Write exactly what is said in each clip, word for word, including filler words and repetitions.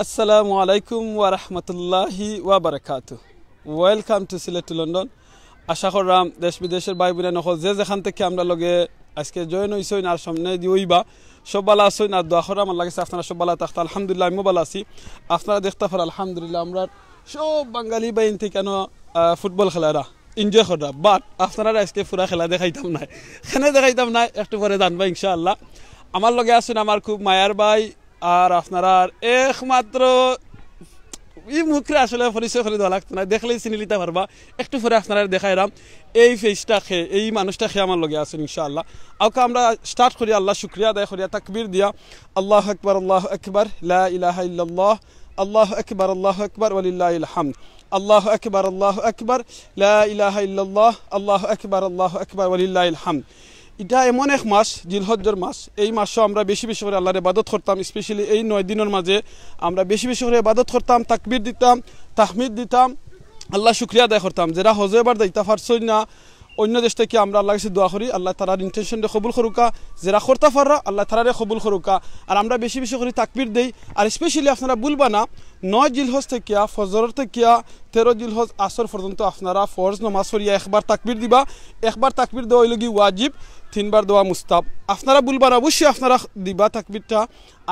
আসসালামু আলাইকুম ওয়া রাহমাতুল্লাহি ওয়া বারাকাতু। Welcome to Sylhet to London. আশা কররাম দেশ বিদেশর ভাই বইন অকল যে যেখান থাকি আমরার লগে আইজকে join অইছইন আর সামনেদি অইবা, সব ভালা আছইন। আর দোয়া কররাম আল্লার গেছে আপনারা সব ভালা থাকতা। আলহামদুলিল্লাহ, আমিও ভালা আছি। আপনারা দেখতা পাররা, আলহামদুলিল্লাহ, আমরার সব বাঙালি ভাইয়াইন্তে কেন ফুটবল খেলারা, enjoy কররা, but আপনারারে আইজকে পুরা খেলা দেখাইতাম নায়। কেনে দেখাইতাম নায়, একটু পরে জানবা ইনশাআল্লাহ। আমার লগে আছইন আমার খুব মায়ার ভাই, আর আপনারার একমাত্র, ই মুখরে আসলে পরিচয় করি দেওয়া লাগতো নায়, দেখলেই চিনিলিতা পারবা। একটু পরে আপনারারে দেখাইরাম এই face টা কে, এই মানুষটা কে আমার লগে আছইন ইনশাআল্লাহ। আউক্কা আমরা start করি আল্লার শুকরিয়া আদায় করিয়া তাকবীর দিয়া, আল্লাহু আকবার, আল্লাহু আকবার, লা ইলাহা ইল্লাল্লাহ, আল্লাহু আকবার, আল্লাহু আকবার, ওয়ালিল্লাহিল হামদ। আল্লাহু আকবার, আল্লাহু আকবার, লা ইলাহা ইল্লাল্লাহ, আল্লাহু আকবার, আল্লাহু আকবার, ওয়ালিল্লাহিল হামদ। ইটা এমন এক মাস, জিলহজ্জর মাস, এই মাসো আমরা বেশি বেশি করি আল্লার ইবাদত করতাম, specially এই নয় দিনর মাঝে আমরা বেশি বেশি করি ইবাদত করতাম, তাকবীর দিতাম, তাহমিদ দিতাম, আল্লার শুকরিয়া আদায় করতাম। যেরা হজো এবার যাইতা পারছইন না, অইন্য দেশ থাকি আমরা আল্লার গেছে দোয়া করি, আল্লায় তারার intention রে কবুল করউক্কা, যেরা করতা পাররা আল্লায় তারারে কবুল করউক্কা। আর আমরা বেশি বেশি করি তাকবীর দেই। আর specially আপনারা ভুলবা না, নয় জিলহজ থাকিয়া, ফজরর থাকিয়া তেরো জিলহজ আসর পর্যন্ত আপনারা ফরজ নমাজ পড়িয়া একবার তাকবীর দিবা। একবার তাকবীর দেওয়া অইলোগি ওয়াজিব, তিনবার দেওয়া মুস্তাহাব। আপনারা ভুলবা না, অবশ্যই আপনারা দিবা তাকবীরটা।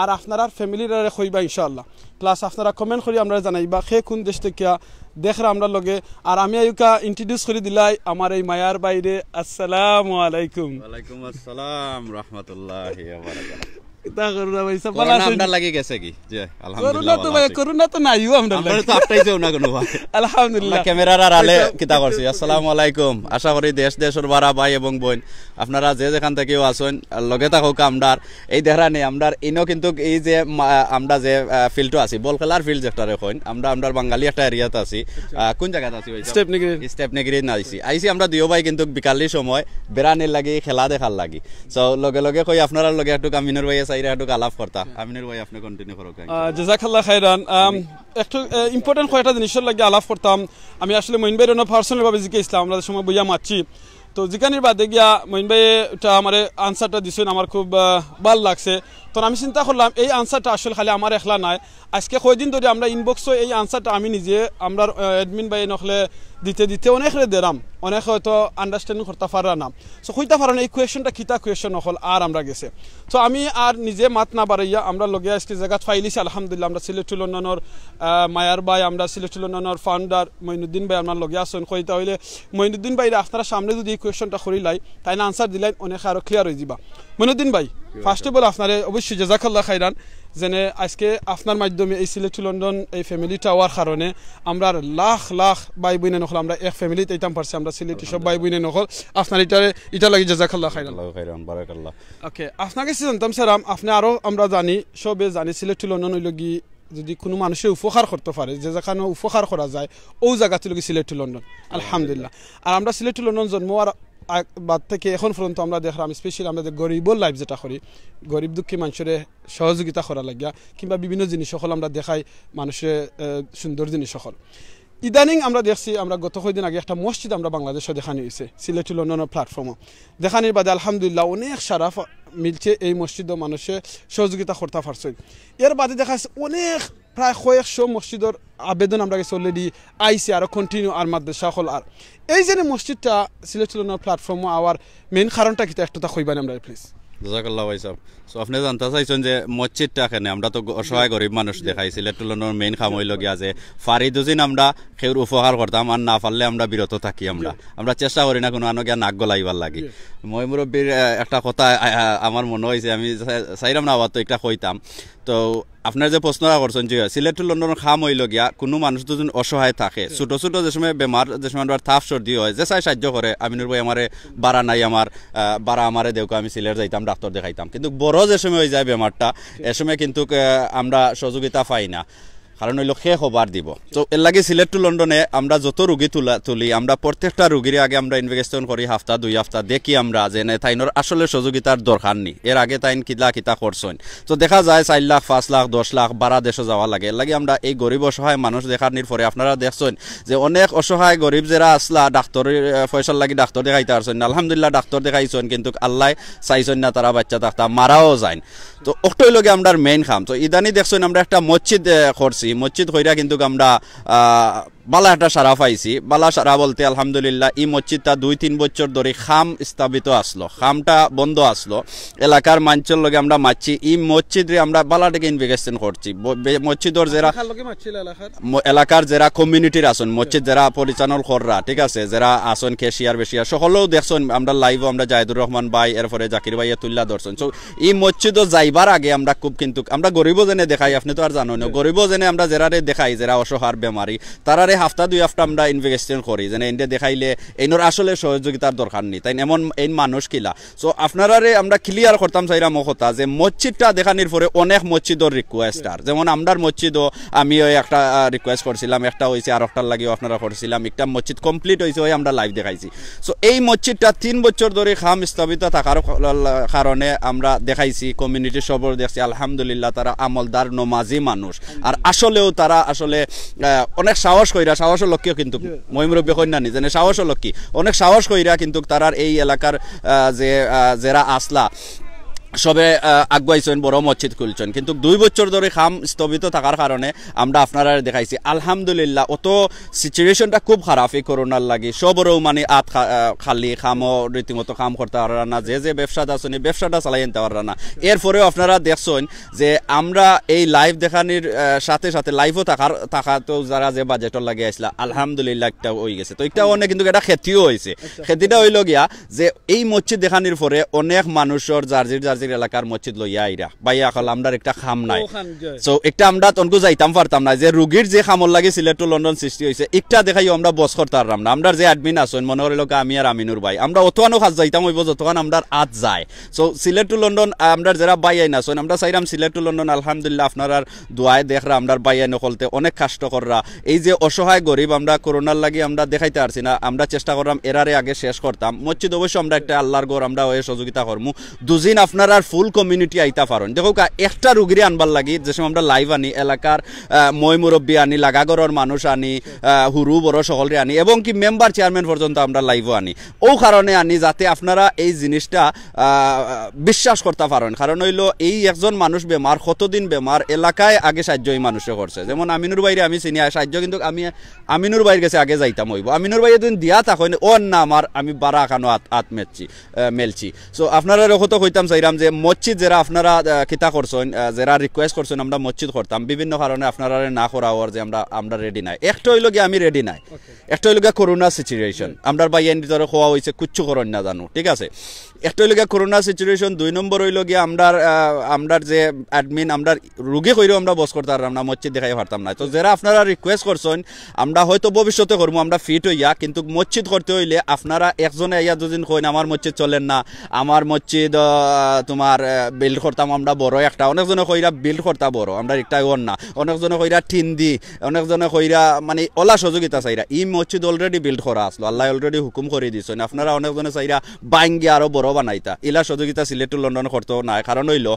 আর আপনারার family রারে কইবা ইনশাআল্লাহ। Plus আপনারা comment করি আমরারে জানাইবা কে কুন দেশ থাকিয়া দেখরা আমরার লগে। আর আমি আউক্কা introduce করি দিলাই আমার এই মায়ার ভাইরে। আসসালামু আলাইকুম। ওয়ালাইকুম আসসালাম রাহমাতুল্লাহি ওয়া বারাকাতুহু। কিতা কররা ভাই, সব ভালা করোনা আছইন? আমরার লাগি গেছে কি? জি, আলহামদুলিল্লাহ, করোনা তো ভালা ভাই, আছি। করোনা তো নাইও আমরার আমরারে লাগি। তো আটকাইছেও না কুনু ভাই। আলহামদুলিল্লাহ। আল্লাহ camera র আড়ালে কিতা করছি। আসসালামু আলাইকুম। আশা করি দেশ দেশর বারা ভাই এবং বইন আপনারা যে যেখান থাকিও আছইন, লগে থাকউক্কা আমরার। এই দেখরানি আমরার ইনো কিন্তুক এই যে মা-, আমরা যে, আহ, field ও আছি, বল খেলার field যেটারে কইন, আমরা, আমরার বাঙালি একটা area ত আছি। আহ, কুন জাগাত আছি ভাই? স্টেপনিগিরি। স্টেপনিগিরি না আইছি। আইছি আমরা দুইও ভাই কিন্তুক বিকালি সময় বেড়ানির লাগি, খেলা দেখার লাগি। So, লগে লগে কই আপনারার লগে একটুক আমিনুর ভাইয়ে চাইরা একটুক আলাপ করতা। আমিনুর ভাই, আপনে continue করউক্কা। আহ, জাযাকাল্লাহ খাইরান। আম, একটু, আহ, important কয়েকটা জিনিসর লাগি আলাপ করতাম। আমি আসলে মইন ভাইরে অন্য personal ভাবে জিকাইছলাম, আমরা যে সময় বইয়া মাতছি, তো জিকানির বাদে গিয়া মইন ভাইয়ে ইটা আমারে answer টা দিছইন, আমার খুব, আহ, ভালা লাগছে। তো আমি চিন্তা করলাম এই answer টা আসলে খালি আমার একলা নায়, আইজকে কয়দিন ধরি আমরা inbox ও এই answer টা আমি নিজে আমরার, আহ, admin ভাই অকলে দিতে দিতে অনেকরে দেরাম, অনেকে হয়তো understanding করতা পাররা না। So কইতা পাররা না এই question টা কিতা question অকল আর আমরার গেছে। So আমি আর নিজে মাত না বাড়াইয়া আমরার লগে আইজকে জাগাত পাইলিছি, আলহামদুলিল্লাহ, আমরা সিলেট to লন্ডনর, আহ, মায়ার ভাই, আমরা সিলেট to লন্ডনর founder মইনুদ্দিন ভাই আমরার লগে আছইন। কইতা অইলে মইনুদ্দিন ভাইরে আপনারা সামনে যদি এই question টা করিলাই, তাইন answer দিলাইন, অনেকে আরো clear অইযিবা। মইনুদ্দিন ভাই, first of all আপনারে অবশ্যই জাযাকাল্লাহ খাইরান, যেনে আইজকে আপনার মাধ্যমে এই সিলেট to লন্ডন এই family টা অওয়ার কারণে আমরার লাখ লাখ ভাই বইন অকল আমরা এক family ত আইতাম পারছি, আমরা সিলেটি সব ভাই বইন অকল। আপনার ইটারে, ইটার লাগি জাযাকাল্লাহ খাইরান। আল্লাহু খাইরান, বারাকাল্লাহ। Okay, আপনার গেছে জানতাম চাইরাম, আপনে আরো আমরা জানি, সবে জানি সিলেট to লন্ডন অইলোগি যদি কুনু মানুষে উপকার করতো পারে, যে যেখানো উপকার করা যায়, অউ জাগা অইলোগি সিলেট to লন্ডন। আলহামদুলিল্লাহ। আর আমরা সিলেট to লন্ডন জন্ম অওয়ার আগ-, বাদ থাকি এখন পর্যন্ত আমরা দেখরাম, specially আমরা যে গরিবর life যেটা করি, গরিব দুঃখী মানষরে সহযোগিতা করা লাগিয়া, কিংবা বিভিন্ন জিনিস অকল আমরা দেখাই মানষরে, আহ, সুন্দর জিনিস অকল। ইদানিং আমরা দেখছি, আমরা গত কয়দিন আগে একটা মসজিদ আমরা বাংলাদেশো দেখানি অইছে, সিলেট to লন্ডনর platform ও। দেখানির বাদে আলহামদুলিল্লাহ অনেক সাড়া ফা-, মিলছে, এই মসজিদও মানষে সহযোগিতা করতা পারছইন। এর বাদে দেখা যাচ্ছে অনেক প্রায় কয়েকশো মসজিদর আবেদন আমরার গেছে already আইছে, আরো continue আর মাদ্রাসা অকল আর। এই যে মসজিদটা সিলেট to লন্ডনর platform ও অওয়ার main কারণটা কিতা একটু তা কইবানি আমরারে please? জাযাকাল্লাহ ভাই সাহেব। So আপনে জানতা চাইছইন যে মসজিদটা কেনে, আমরা তো গ-, অসহায় গরিব মানুষ দেখাই, সিলেট to লন্ডনর main কাম অইলো গিয়া যে পারি দুজিন আমরা কেউর উপকার করতাম, আর না পারলে আমরা বিরত থাকি। আমরা, আমরা চেষ্টা করি না কুনু আনো গিয়া নাক গলাইবার লাগি। ময় মুরব্বির, আহ, একটা কথা, আহ, আহ, আমার মনো অইছে, আমি চা-, চাইরাম না আবার তো একটা কইতাম। তো আপনার যে প্রশ্নটা করছইন, জি, সিলেট to লন্ডনর কাম অইলো গিয়া, কুনু মানুষ তো যখন অসহায় থাকে, হুম। ছোট ছোট যে সময় বেমার, যে সময় আমরা তাপ সর্দি হয়, যে চাই সাহায্য করে, আমিনুর ভাই আমারে বারা নাই আমার, আহ, বারা আমারে দেউক্কা, আমি সিলেট যাইতাম, ডাক্তার দেখাইতাম। কিন্তু বড় যে সময় অইযায় বেমারটা, এ সময় কিন্তুক, আহ, আমরা সহযোগিতা পাই না। কারণ অইলো কে খবর দিব। তো এর লাগি সিলেট টু লন্ডনে আমরা যত রুগী তুলা তুলি, আমরা প্রত্যেকটা রুগীর আগে আমরা ইনভেস্টিগেশন করি হাপ্তা দুই হাপ্তা, দেখি আমরা যে না, তাইনর আসলে সহযোগিতার দরকার নি, এর আগে তাইন কিলা কিতা করছইন। তো দেখা যায় চার লাখ, পাঁচ লাখ, দশ লাখ বারা দেশো যাওয়া লাগে। এর লাগি আমরা এই গরিব অসহায় মানুষ দেখানির পরে আপনারা দেখছইন যে অনেক অসহায় গরিব যেরা আছলা, ডাক্তর, আহ, পয়সার লাগি ডাক্তর দেখাইতা পারছইন না, আলহামদুলিল্লাহ ডাক্তর দেখাইছইন, কিন্তু আল্লায় চাইছইন না তারা বাঁচিয়া থাকতা, মারাও যাইন। তো অকটা অইলো গিয়া আমরার মেইন কাম। তো ইদানি দেখছইন আমরা একটা মসজিদ, আহ, করছি, মসজিদ কইরা কিন্তু আমরা, আহ, বালা একটা সারা পাইছি। বালা সারা বলতে আলহামদুলিল্লাহ, ই মসজিদটা দুই তিন বছর ধরি কাম স্থগিত আছলো, কামটা বন্ধ আছলো। এলাকার মানষর লগে আমরা মাতছি, ই মসজিদরে আমরা বালা টেকা ইনভেস্টিগেশন করছি। ব-, বে-, মসজিদর যেরা কার লগে মাতছিল এলাকার? ম-, এলাকার যেরা কমিউনিটির আছইন, মসজিদ যেরা পরিচালনা কররা, ঠিক আছে, যেরা আছইন ক্যাশিয়ার বেশিয়ার, সকলেও দেখছইন আমরা লাইভও, আমরা জাহিদুর রহমান ভাই, এরপরে জাকির ভাইয়ে তুল্লা ধরছইন। So, ই মসজিদও যাইবার আগে আমরা খুব, কিন্তু আমরা গরিবও যেনে দেখাই, আপনে তো আর জানইন না, জি। গরিবও যেনে আমরা যেরারে দেখাই, যেরা অসহায় বেমারি, তারারে হাপ্তা দুই হাপ্তা আমরা ইনভেস্টিগেশন করি, যেনে এনরে দেখাইলে এইনর আসলে সহযোগিতার দরকার নি, তাইন এমন এই মানুষ কিলা। So, আপনারারে আমরা ক্লিয়ার করতাম চাইরাম ও কথা যে মসজিদটা দেখানির পরে অনেক মসজিদর রিকোয়েস্ট আর, যেমন আমরার মসজিদও আমি ওই একটা, আহ, রিকোয়েস্ট করছিলাম, একটা অইছে, আর একটার লাগিও আপনারা করছিলাম, একটা মসজিদ কমপ্লিট অইছে, ওই আমরা লাইভ দেখাইছি। So, এই মসজিদটা তিন বছর ধরি কাম স্থগিত থাকার ক-, কারণে আমরা দেখাইছি, কমিউনিটির সবর দেখছি, আলহামদুলিল্লাহ তারা আমলদার নমাজি মানুষ, আর আসলেও তারা আসলে, আহ, অনেক সাহস কইরা, সাহসর লগে কিন্তু মহিমরব্বী কইন না নি, যেনে সাহসর লগে অনেক সাহস কইরা কিন্তু তারার এই এলাকার, আহ, যে, আহ, যেরা আছলা, সবে, আহ, আগুয়াইছইন, বড় মসজিদ খুলছইন, কিন্তু দুই বছর ধরি কাম স্থগিত থাকার কারণে আমরা আপনারারে দেখাইছি। আলহামদুলিল্লাহ, অত সিচুয়েশনটা খুব খারাপ এই করোনার লাগি, সবরও মানে আত খা-, আহ, খালি, কামও রীতিমতো কাম করতা পাররা না, যে যে ব্যবসাত আছইন, ব্যবসাটা চালাই আনতা পাররা না। এরপরেও আপনারা দেখছইন যে আমরা এই লাইভ দেখানির, আহ, সাথে সাথে লাইভও থাকার, থাকা তো যারা যে বাজেটর লাগি আইছলা, আলহামদুলিল্লাহ একটা অইগেছে। তো একটা অনেক কিন্তু একটা ক্ষতিও অইছে। আচ্ছা। ক্ষতিটা অইলো গিয়া যে এই মসজিদ দেখানির পরে অনেক মানুষর জার্জির জার্জির এলাকার মসজিদ লইয়া আইরা, ভাইয়া অকল, আমরার একটা কাম নাই। ওখান যায়। So, একটা আমরা তনকু যাইতাম পারতাম না, যে রুগীর যে কামর লাগি সিলেট টু লন্ডন সৃষ্টি অইছে, একটা দেখাইও আমরা বস করতা পাররাম না। আমরার যে অ্যাডমিন আছইন, মনে করিল কি আমি আর আমিনুর ভাই, আমরা অতখানও কাজ যাইতাম অইবো যতখান আমরার আত যায়। So, সিলেট টু লন্ডন, আহ, আমরার যেরা ভাইয়াইন আছইন, আমরা চাইরাম সিলেট টু লন্ডন, আলহামদুলিল্লাহ, আপনারার দোয়ায় দেখরা আমরার ভাইয়াইন অকলতে অনেক কষ্ট কররা। এই যে অসহায় গরিব, আমরা করোনার লাগি আমরা দেখাইতা পারছি না, আমরা চেষ্টা কররাম এরারে আগে শেষ করতাম। মসজিদ অবশ্য আমরা একটা আল্লাহর ঘর, আমরা ওই সহযোগিতা করমু। দুদিন আপনারার ফুল কমিউনিটি আইতা পারইন। দেখউক্কা, একটা রুগীরে আনবার লাগি যে সময় আমরা লাইভ আনি, এলাকার, আহ, ময় মুরব্বী আনি, লাগা ঘরর মানুষ আনি, আহ, হুরু বড় সকলরে আনি, এবং কি মেম্বার চেয়ারম্যান পর্যন্ত আমরা লাইভও আনি। ও কারণে আনি যাতে আপনারা এই জিনিসটা, আহ, বিশ্বাস করতা পারইন। কারণ অইলো এই একজন মানুষ বেমার, কতদিন বেমার, এলাকায় আগে সাহায্য এই মানুষে করছে। যেমন আমিনুর ভাইরে আমি চিনি, আর সাহায্য কিন্তু আমি আমিনুর ভাইর গেছে আগে যাইতাম অইবো। আমিনুর ভাইয়ে যদি দিয়া থাকইন, ও না আমার, আমি বারা খানো আত, আত মেলছি, আহ, মেলছি। So, আপনারারে অকতা কইতাম চাইরাম যে মসজিদ যেরা আপনারা, আহ, কিতা করছইন, আহ, যেরা রিকোয়েস্ট করছইন আমরা মসজিদ করতাম, বিভিন্ন কারণে আপনারারে না করা অর যে আমরা, আমরা রেডি নাই। একটা অইলো গিয়া আমি রেডি নাই। একটা অইলো গিয়া করোনা সিচুয়েশন। আমরার ভাইয়াইন ভিতরে কওয়া অইছে, কুচ্ছু করইন না জানু, ঠিক আছে? একটা অইলো গিয়া করোনা সিচুয়েশন, দুই নম্বর অইলো গিয়া আমরার, আহ, আমরার যে অ্যাডমিন, আমরার রুগী কইরেও আমরা বস করতা পাররাম না, মসজিদ দেখাইয়া পারতাম না। তো যেরা আপনারা রিকোয়েস্ট করছইন, আমরা হয়তো ভবিষ্যতে করমু, আমরা ফিট অইয়া, কিন্তু মসজিদ করতে অইলে আপনারা একজনে আইয়া দুদিন কইন, "আমার মসজিদ চলের না, আমার মসজিদ, আহ, তোমার, আহ, বিল্ড করতাম আমরা বড় একটা।" অনেকজনে কইরা বিল্ড করতা বড়, আমরা একটা অর না। অনেকজনে কইরা টিন দি, অনেকজনে কইরা মানে অলা সহযোগিতা চাইরা। ই মসজিদ already বিল্ড করা আছলো, আল্লায় already হুকুম করি দিছইন। আপনারা অনেকজনে চাইরা ভাঙ্গি আরো বড় বানাইতা, ইলা সহযোগিতা সিলেট টু লন্ডন করতো নায়। কারণ অইলো,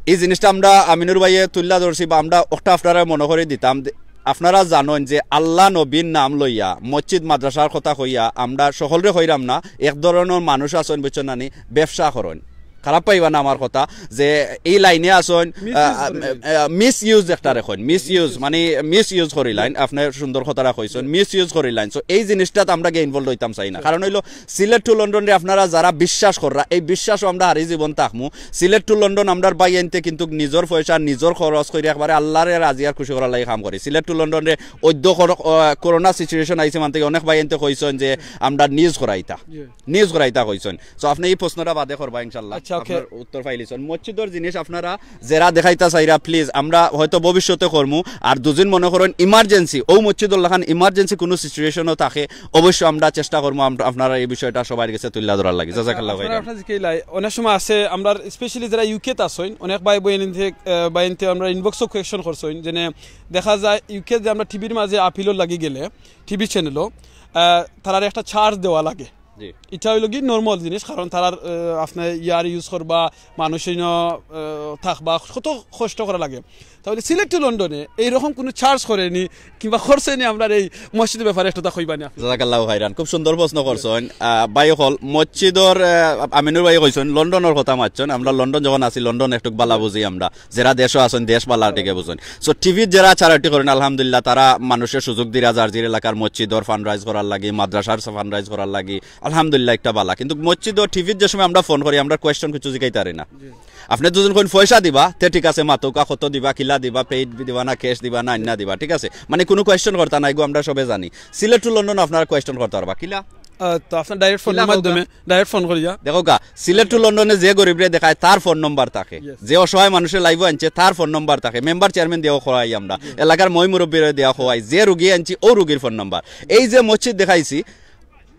ই জিনিসটা আমরা আমিনুর ভাইয়ে তুল্লা ধরছি বা আমরা অকটা আপনারারে মনো করি দিতাম, দে-, আপনারা জানইন যে আল্লা নবীর নাম লইয়া মসজিদ মাদ্রাসার কথা কইয়া আমরা সকলরে কইরাম না, এক ধরনর মানুষ আছইন, বুঝছইন না নি, ব্যবসা করইন। খারাপ পাইবা না আমার কথা, যে এই লাইনে আছইন, মিসইউজ আহ, করিলাইন। আহ, মিসইউজ একটারে কইন, মিসইউজ, মানে মিসইউজ করিলাইন, আপনে সুন্দর কথাটা কইছইন, মিসইউজ করিলাইন। So, এই জিনিসটাত আমরা গিয়া ইনভলভ অইতাম চাই না। কারণ অইলো, সিলেট টু লন্ডনরে আপনারা যারা বিশ্বাস কররা, এই বিশ্বাসও আমরা হারি জীবন থাকমু। সিলেট টু লন্ডন আমরার ভাইয়াইন্তে কিন্তু নিজর পয়সা, নিজর খরচ করি একবারে আল্লারে রাজি আর খুশি করার লাগি কাম করি। সিলেট টু লন্ডনরে অদ্য কর-, আহ, করোনা সিচুয়েশন আইছে মানতে অনেক ভাইয়াইন্তে কইছইন যে আমরা নিউজ করাইতা। জি। নিউজ করাইতা কইছইন। So, আপনে ই প্রশ্নটা বাদে করবা ইনশাআল্লাহ। ওকে। আপনার উত্তর পাইলিছইন। মসজিদর জিনিস আপনারা যেরা দেখাইতা চাইরা, প্লিজ, আমরা হয়তো ভবিষ্যতে করমু। আর দুদিন মনে করইন ইমার্জেন্সি, ও মসজিদর লাখান ইমার্জেন্সি কোনো সিচুয়েশনও থাকে, অবশ্য আমরা চেষ্টা করমু আম-, আপনারা এই বিষয়টা সবার গেছে তুলিয়া ধরার লাগি। জাজাকাল্লাহ আপনারা খাইরান। আপনারা জিকাইলাই, অনেক সময় আছে, আমরা স্পেশালি যারা ইউকেত আছইন, অনেক ভাই বইন ইনতে, আহ, ভাই ইনতে আমরা ইনবক্সও কোয়েশ্চন করছইন, যেনে দেখা যায় ইউকে যে আমরা টিভির মাঝে আপিলর লাগি গেলে, টিভি চ্যানেলও, আহ, তারার একটা চার্জ দেওয়া লাগে। জি। এটা হইল কি নরমাল জিনিস, কারণ তারার, আহ, আপনি ইয়ার ইউজ করবা, মানুষ ইনো, আহ, থাকবা, কত কষ্ট করা লাগে। তাহলে সিলেট টু লন্ডনে এইরকম কোনো চার্জ করেনি কিংবা করছেনি আমরার এই মসজিদর ব্যাপারে একটু তা কইবানি আপনি? জাজাকাল্লাহু খাইরান, খুব সুন্দর প্রশ্ন করছইন। আহ, ভাই অকল, মসজিদর, আহ, আমিনুর ভাই কইছইন, লন্ডনর কথা মাতছইন। আমরা লন্ডন যখন আছি, লন্ডন একটু বালা বুঝি আমরা। যেরা দেশও আছইন, দেশ বালা টিকে বুঝইন। So, টিভিত যেরা charity করইন, আলহামদুলিল্লাহ, তারা মানুষরে সুযোগ দিরা যার যার এলাকার মসজিদর ফান্ডরাইজ করার লাগি, মাদ্রাসার ফান্ডরাইজ করার লাগি, আলহামদুলিল্লাহ, একটা বালা। কিন্তু মসজিদর টিভিত যে সময় আমরা ফোন করি, আমরা কোয়েশ্চন কিছু জিকাইতারি না। আপনি দুজন কইন পয়সা দিবা, তে ঠিক আছে, মাতউক্কা, কত দিবা, কিলা দিবা, পেইড দিবা না, ক্যাশ দিবা না, আইনা দিবা, ঠিক আছে? মানে কোনো কোয়েশ্চন করতা না, এগু আমরা সবে জানি। সিলেট টু লন্ডন আপনারা কোয়েশ্চন করতা পারবা, কিলা? আহ, তো আপনার ডাইরেক্ট ফোনের কিলা মাধ্যমে, কওকা? ডাইরেক্ট ফোন করিয়া। দেখউক্কা, সিলেট টু লন্ডনে যে গরিবরে দেখায়, তার ফোন নম্বর থাকে। Yes. যে অসহায় মানুষরে লাইভও আনছে, তার ফোন নম্বর থাকে। মেম্বার চেয়ারম্যান দিয়াও খোয়াই আমরা। এলাকার ময় মুরব্বীরে দিয়া খোয়াই। যে রুগী আনছি, ও রুগীর ফোন নম্বর। এই যে মসজিদ দেখাইছি,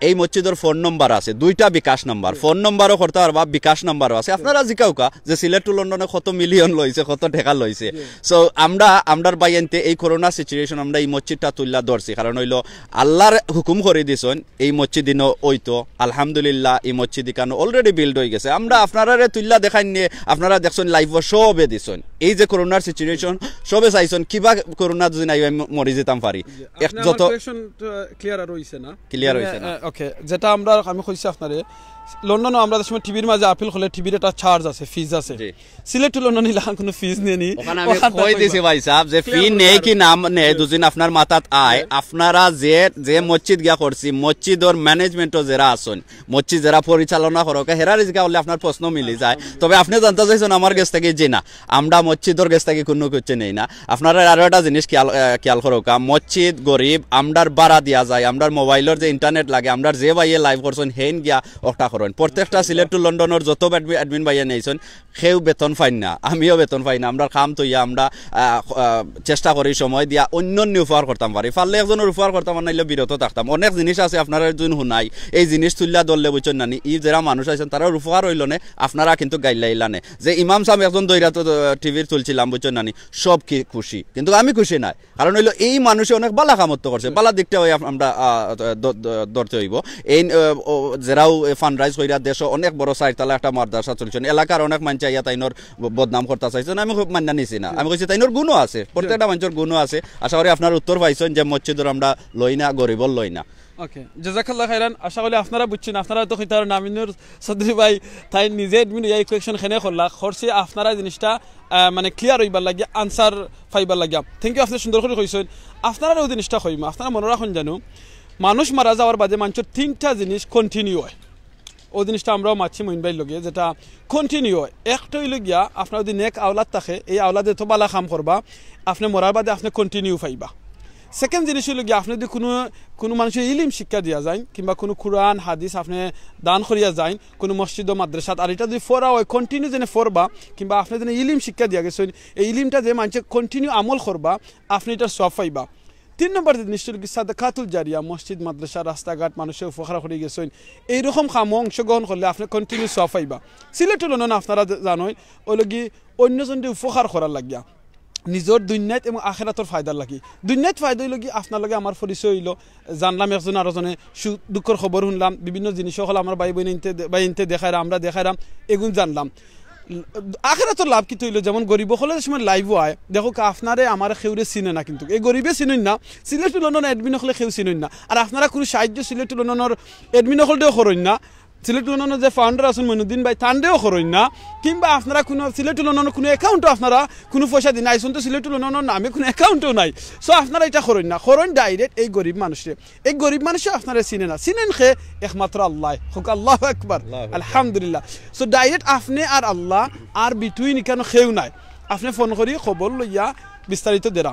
এই মসজিদর ফোন নম্বর আছে, দুইটা বিকাশ নম্বর। ফোন নম্বরও করতা পারবা, বিকাশ নম্বরও আছে। আপনারা জিকাউক্কা যে সিলেট টু লন্ডনে কত মিলিয়ন লইছে, কত টেকা লইছে। So, আমরা, আমরার ভাইয়াইন্তে এই করোনা সিচুয়েশন আমরা এই মসজিদটা তুলিয়া ধরছি, কারণ অইলো আল্লায় হুকুম করি দিছইন, এই মসজিদ ইনো অইতো, আলহামদুলিল্লাহ, এই মসজিদ ইখানো already build অইগেছে। আমরা আপনারারে তুলিয়া দেখাইন নি, আপনারা দেখছইন, লাইভও সবে দিছইন। এই যে করোনার সিচুয়েশন, সবে চাইছইন, কিবা করোনা যদি নাই, আমি ম-, মরি যেতাম পারি। এক আপনি যত আমার কোয়েশ্চন, আহ, ক্লিয়ার আর হইছে না। ক্লিয়ার মানে, হইছে না। আহ, ওকে, যেটা আমরা, আমি কইছি আপনারে, লন্ডনও আমরা যে সময় টিভির মাঝে আপিল করলে টিভির একটা চার্জ আছে, ফিজ আছে। জি। সিলেট টু লন্ডন ইলাখান কোনো ফিজ নেনি। ওখানে আমি ওখান কই থেকে দিছি কইবা। ভাই সাহেব যে ফি ক্লিয়ার নেই করে কি নাম নেই, দুদিন আপনার মাথাত আয়, হ্যাঁ। আপনারা যে, যে মসজিদ গিয়া করছি, মসজিদর ম্যানেজমেন্টও যেরা আছইন, মসজিদ যেরা পরিচালনা করউক্কা, হেরারে জিকা করলে আপনার প্রশ্ন মিলি যায়। তবে আপনি জানতা চাইছইন আমার গেছ থাকি, জি না, আমরা মসজিদর গেছ থাকি কোনো কিছু নেই না। আপনারা আরো একটা জিনিস খেয়াল, আহ, খেয়াল করউক্কা, মসজিদ গরিব, আমরার ভাড়া দিয়া যায়, আমরার মোবাইলর যে ইন্টারনেট লাগে, আমরার যে ভাইয়ে লাইভ করছইন, হেইন গিয়া অকটা করইন। প্রত্যেকটা সিলেট টু লন্ডনর যত অ্যাডমি-, অ্যাডমিন ভাইয়ে নেইছইন, কেউ বেতন পাইন না, আমিও বেতন পাই না। আমরার কাম থইয়া আমরা, আহ, আহ, চেষ্টা করি সময় দিয়া অন্যর উপকার করতাম পারি। পারলে একজনর উপকার করতাম, আর নাইলে বিরত থাকতাম। অনেক জিনিস আছে আপনারারে হুনাই, এই জিনিস তুলিয়া ধরলে বুঝছইন নানি, ই যেরা মানুষ আছইন তারার উপকার অইলো নে, আপনারা কিন্তু গাইল্লাইলা নে। যে ইমাম সাহেব একজন ধইরা তো, আহ, টিভির তুলছিলাম, বুঝছইন নানি, সব কি খুশি, কিন্তু আমি খুশি নায়। কারণ অইলো এই মানুষে অনেক বালা কামত্ত করছে, বালা দিকটা অই আম-, আমরা, আহ, দ-, দ-, ধরতে অইবো। এই, আহ, ও, যেরাও ফান্ডরাইজ কইরা দেশো অনেক বড় চাইরতলা একটা মাদ্রাসা তুলছইন, এলাকার অনেক মানষে আইয়া তাইনর ব-, বদনাম করতা চাইছইন, আমি খুব মাইন্না নিছি না। আমি কইছি তাইনর গুণও আছে, প্রত্যেকটা মানষর গুণও আছে। আশা করি আপনারা উত্তর পাইছইন যে মসজিদর আমরা লই না, গরিবর লই না। ওকে, জাজাকাল্লাহ খাইরান। আশা করি আপনারা বুঝছইন, আপনারা তো কইতা পারইন আমিনুর চৌধুরী ভাই, তাইন নিজে অ্যাডমিন অইয়া এই কোয়েশ্চন কেনে করলা, করছি আপনারা জিনিসটা, আহ, মানে ক্লিয়ার অইবার লাগিয়া, আনসার পাইবার লাগিয়া। Thank you, আপনি সুন্দর করি কইছইন। আপনারারে অউ জিনিসটা কইমু, আপনারা মনো রাখইন জানু, মানুষ মারা যাওয়ার বাদে মানষর তিনটা জিনিস কন্টিনিউ অয়। অউ জিনিসটা আমরাও মাতছি মইন ভাইর লগে, যেটা কন্টিনিউ অয়। একটা অইলো গিয়া, আপনার যদি নেক আওলাদ থাকে, এই আওলাদে তো বালা কাম করবা, আপনে মরার বাদে আপনে কন্টিনিউ পাইবা। সেকেন্ড জিনিস অইলো গিয়া, আপনে যদি কুনু, কুনু মানষরে ইলিম শিক্ষা দিয়া যাইন, কিংবা কুনু কুরআন, হাদিস আপনে দান করিয়া যাইন, কুনু মসজিদ ও মাদ্রাসাত, আর ইটা যদি পড়া অয়, কন্টিনিউ যেনে পড়বা, কিংবা আপনে যেনে ইলিম শিক্ষা দিয়া গেছইন, এই ইলিমটা যে মানষে কন্টিনিউ আমল করবা, আপনে ইটার সওয়াব পাইবা। তিন নম্বর জিনিস অইলো কি সাদাকাতুল জারিয়া, মসজিদ, মাদ্রাসা, রাস্তাঘাট, মানষর উপকার করি গেছইন, এইরকম কামো অংশগ্রহণ করলে আপনে কন্টিনিউ সওয়াব পাইবা। সিলেট টু লন্ডন আপনারা জা-, জানইন, অইলো কি অইন্যজনরে উপকার করার লাগিয়া, নিজর দুনিয়াত এবং আখেরাতর ফায়দার লাগি। দুনিয়াত ফায়দা অইলো কি আপনার লগে আমার পরিচয় অইলো, জানলাম একজন আরো জনে সুখ দুঃখর খবর হুনলাম, বিভিন্ন জিনিস অকল আমার ভাই বইন ইনতে দে-, ভাই ইনতে দেখাইরা, আমরা দেখাইরাম, এগুন জানলাম। আখেরাতর লাভ কিতা অইলো? যেমন গরিব অকলে যে সময় লাইভও আয়, দেখউক্কা, আপনারে আমারে কেউরে চিনে না, কিন্তু এই গরিবে চিনইন না, সিলেট টু লন্ডন অ্যাডমিন অকলে কেউ চিনইন না। আর আপনারা কুনু সাহায্য সিলেট টু লন্ডনর অ্যাডমিন অকলরেও করইন না, সিলেট টু লন্ডনর যে ফাউন্ডার আছইন মইনুদ্দিন ভাই, তানরেও করইন না, কিংবা আপনারা কুনু সিলেট টু লন্ডনর কুনু অ্যাকাউন্টও আপনারা কুনু পয়সা দিন না, আইজ পর্যন্ত সিলেট টু লন্ডনর নামে কুনু অ্যাকাউন্টও নাই। So আপনারা ইটা করইন না, করইন ডাইরেক্ট এই গরিব মানষরে। এই গরিব মানষে আপনারে চিনে না, চিনইন কে? একমাত্র আল্লায়। কউক্কা আল্লাহু আকবার, আলহামদুলিল্লাহ। So ডাইরেক্ট আপনে আর আল্লাহ, আর between ইখানো কেউ নাই। আপনে ফোন করি খবর লইয়া বিস্তারিত দেরা।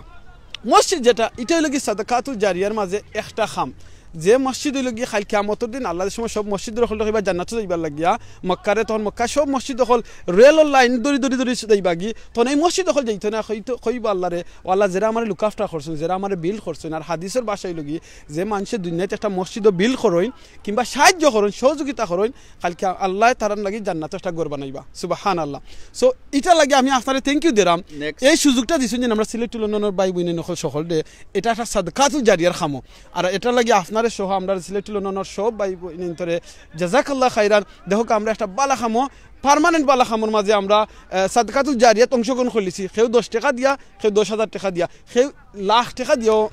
মসজিদ যেটা, ইটা অইলো কি সাদাকাতুল জারিয়ার মাঝে একটা কাম। যে মসজিদ অইলো গি কাইল কিয়ামতর দিন আল্লাহ যে সময় সব মসজিদ অকল কইবা জান্নাতো যাইবার লাগিয়া মক্কারে, তখন মক্কা সব মসজিদ অকল রেলর লাইন ধরি ধরি ধরি যাইবা গি, তখন এই মসজিদ অকল যাইতো না, কইতো, কইবা আল্লাহরে, "ও আল্লাহ, যেরা আমারে look after করছইন, যেরা আমারে build করছইন।" আর হাদিসর ভাষা অইলো গি, যে মানষে দুনিয়াত একটা মসজিদও build করইন, কিংবা সাহায্য করইন, সহযোগিতা করইন, কাইল কিয়া-, আল্লায় তারার লাগি জান্নাতো একটা ঘর বানাইবা। সুবহানাল্লাহ। So, ইটার লাগি আমি আপনারে thank you দিরাম। Next। এই সুযোগটা দিছইন যে আমরা সিলেট টু লন্ডনর ভাই বইন অকল সকলরে, ইটা একটা সাদকাতুল জারিয়ার কামো। আর ইটার লাগি আপনারে সহ আমরা সিলেট টু লন্ডনর সব ভাই বইন অকলরে জাজাকাল্লাহ খাইরান। দেখউক্কা আমরা একটা বালা কামো, permanent বালা কামর মাঝে আমরা, আহ, সাদকাতুল জারিয়াত অংশগ্রহণ করলিছি। কেউ দশ টেকা দিয়া, কেউ দশ হাজার টেকা দিয়া, কেউ লাখ টেকা দিয়াও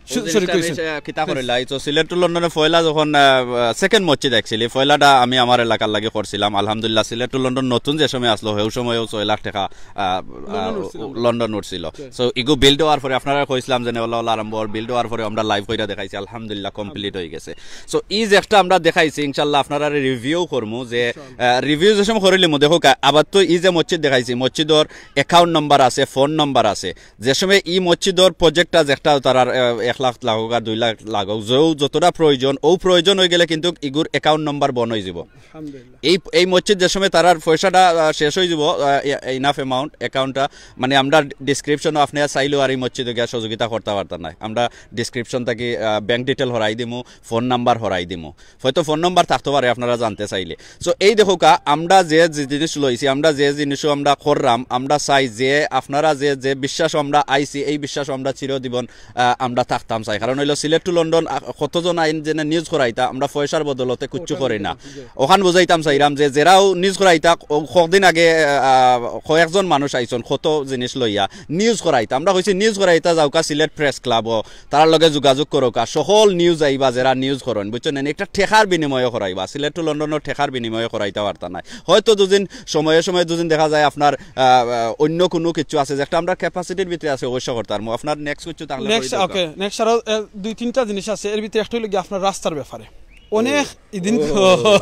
শু-, ও জিনিসটা শরিক অইছইন। বেশ, আহ, কিতা করিলা? এই তো সিলেট টু লন্ডনে পয়লা যখন, আহ, second মসজিদ actually, পয়লাটা আমি আমার এলাকার লাগি করছিলাম। আলহামদুলিল্লাহ, সিলেট টু লন্ডন নতুন যে সময় আসলো, হেউ সময়ও ছয় লাখ টেকা, আহ, লন্ডন আহ, উঠছিল। লন্ডন উঠছিল। So, ইগু build হওয়ার পরে আপনারারে কইছিলাম যে, "ওলা, ওলা আরম্ভ অর।" Build হওয়ার পরে আমরা live কইরা দেখাইছি, আলহামদুলিল্লাহ, complete অই গেছে। So, ই যে একটা আমরা দেখাইছি, ইনশাআল্লাহ আপনারারে review করমু যে, ইনশাআল্লাহ। আহ, review যে সময় করিলিমু, দেখউক্কা, আবার তো ই যে মসজিদ দেখাইছি, মসজিদর account number আছে, phone number আছে। যে সময় ই মসজিদর project টা যেটা তারার, আহ, এক লাখ লাগউক আর দুই লাখ লাগউক, যেউ যতটা প্রয়োজন, অউ প্রয়োজন অই গেলে কিন্তুক ইগুর account number বন্ধ অই যিবো। আলহামদুলিল্লাহ। এই, এই মসজিদ যে সময় তারার পয়সাটা, আহ, শেষ অই যিবো, আহ, এ-, enough amount account টা, মানে, আমরা description ও আপনে চাইলেও আর ই মসজিদো গিয়া সহযোগিতা করতা পারতা নায়। আমরা description থাকি, আহ, bank detail হরাই দিমু, phone number হরাই দিমু। হয়তো phone number থাকতো পারে আপনারা জানতে চাইলে। So, এই দেখউক্কা, আমরা যে, যে জিনিস লইছি, আমরা যে জিনিসও আমরা কররাম, আমরা চাই যে আপনারা যে, যে বিশ্বাসও আমরা আইছি, এই বিশ্বাসও আমরা চিরজীবন, আহ, আমরা থাকতাম চাই। কারণ অইলো সিলেট টু লন্ডন, আহ, কতজন আইন যেনে news করাইতা, আমরা পয়সার বদলতে কিচ্ছু করি না। ওখান বুঝাইতাম চাইরাম যে যেরাও news করাইতা, ও কদিন আগে, আহ, কয়েকজন মানুষ আইছইন কত জিনিস লইয়া news করাইতা। আমরা কইছি news করাইতা যাউক্কা সিলেট Press Club ও, তারার লগে যোগাযোগ করউক্কা, সকল news আইবা যেরা news করইন, বুঝছইন নি? একটা টেকার বিনিময়ে করাইবা, সিলেট টু লন্ডনর টেকার বিনিময়ে করাইতা পারতা নায়। হয়তো দুদিন সময়ে সময়ে দুদিন দেখা যায় আপনার, আহ, আহ, অইন্য কুনু কিচ্ছু আছে, যেটা আমরা capacity র ভিতরে আছে, অবশ্য করতাম পারমু। আপনার next কিচ্ছু থাকলে next, কই দেউক্কা। OK, next আরো, আহ, দুই তিনটা জিনিস আছে, এর ভিতরে একটা অইলো গি আপনার রাস্তার ব্যাপারে। অনেক ইদিন ও, ও,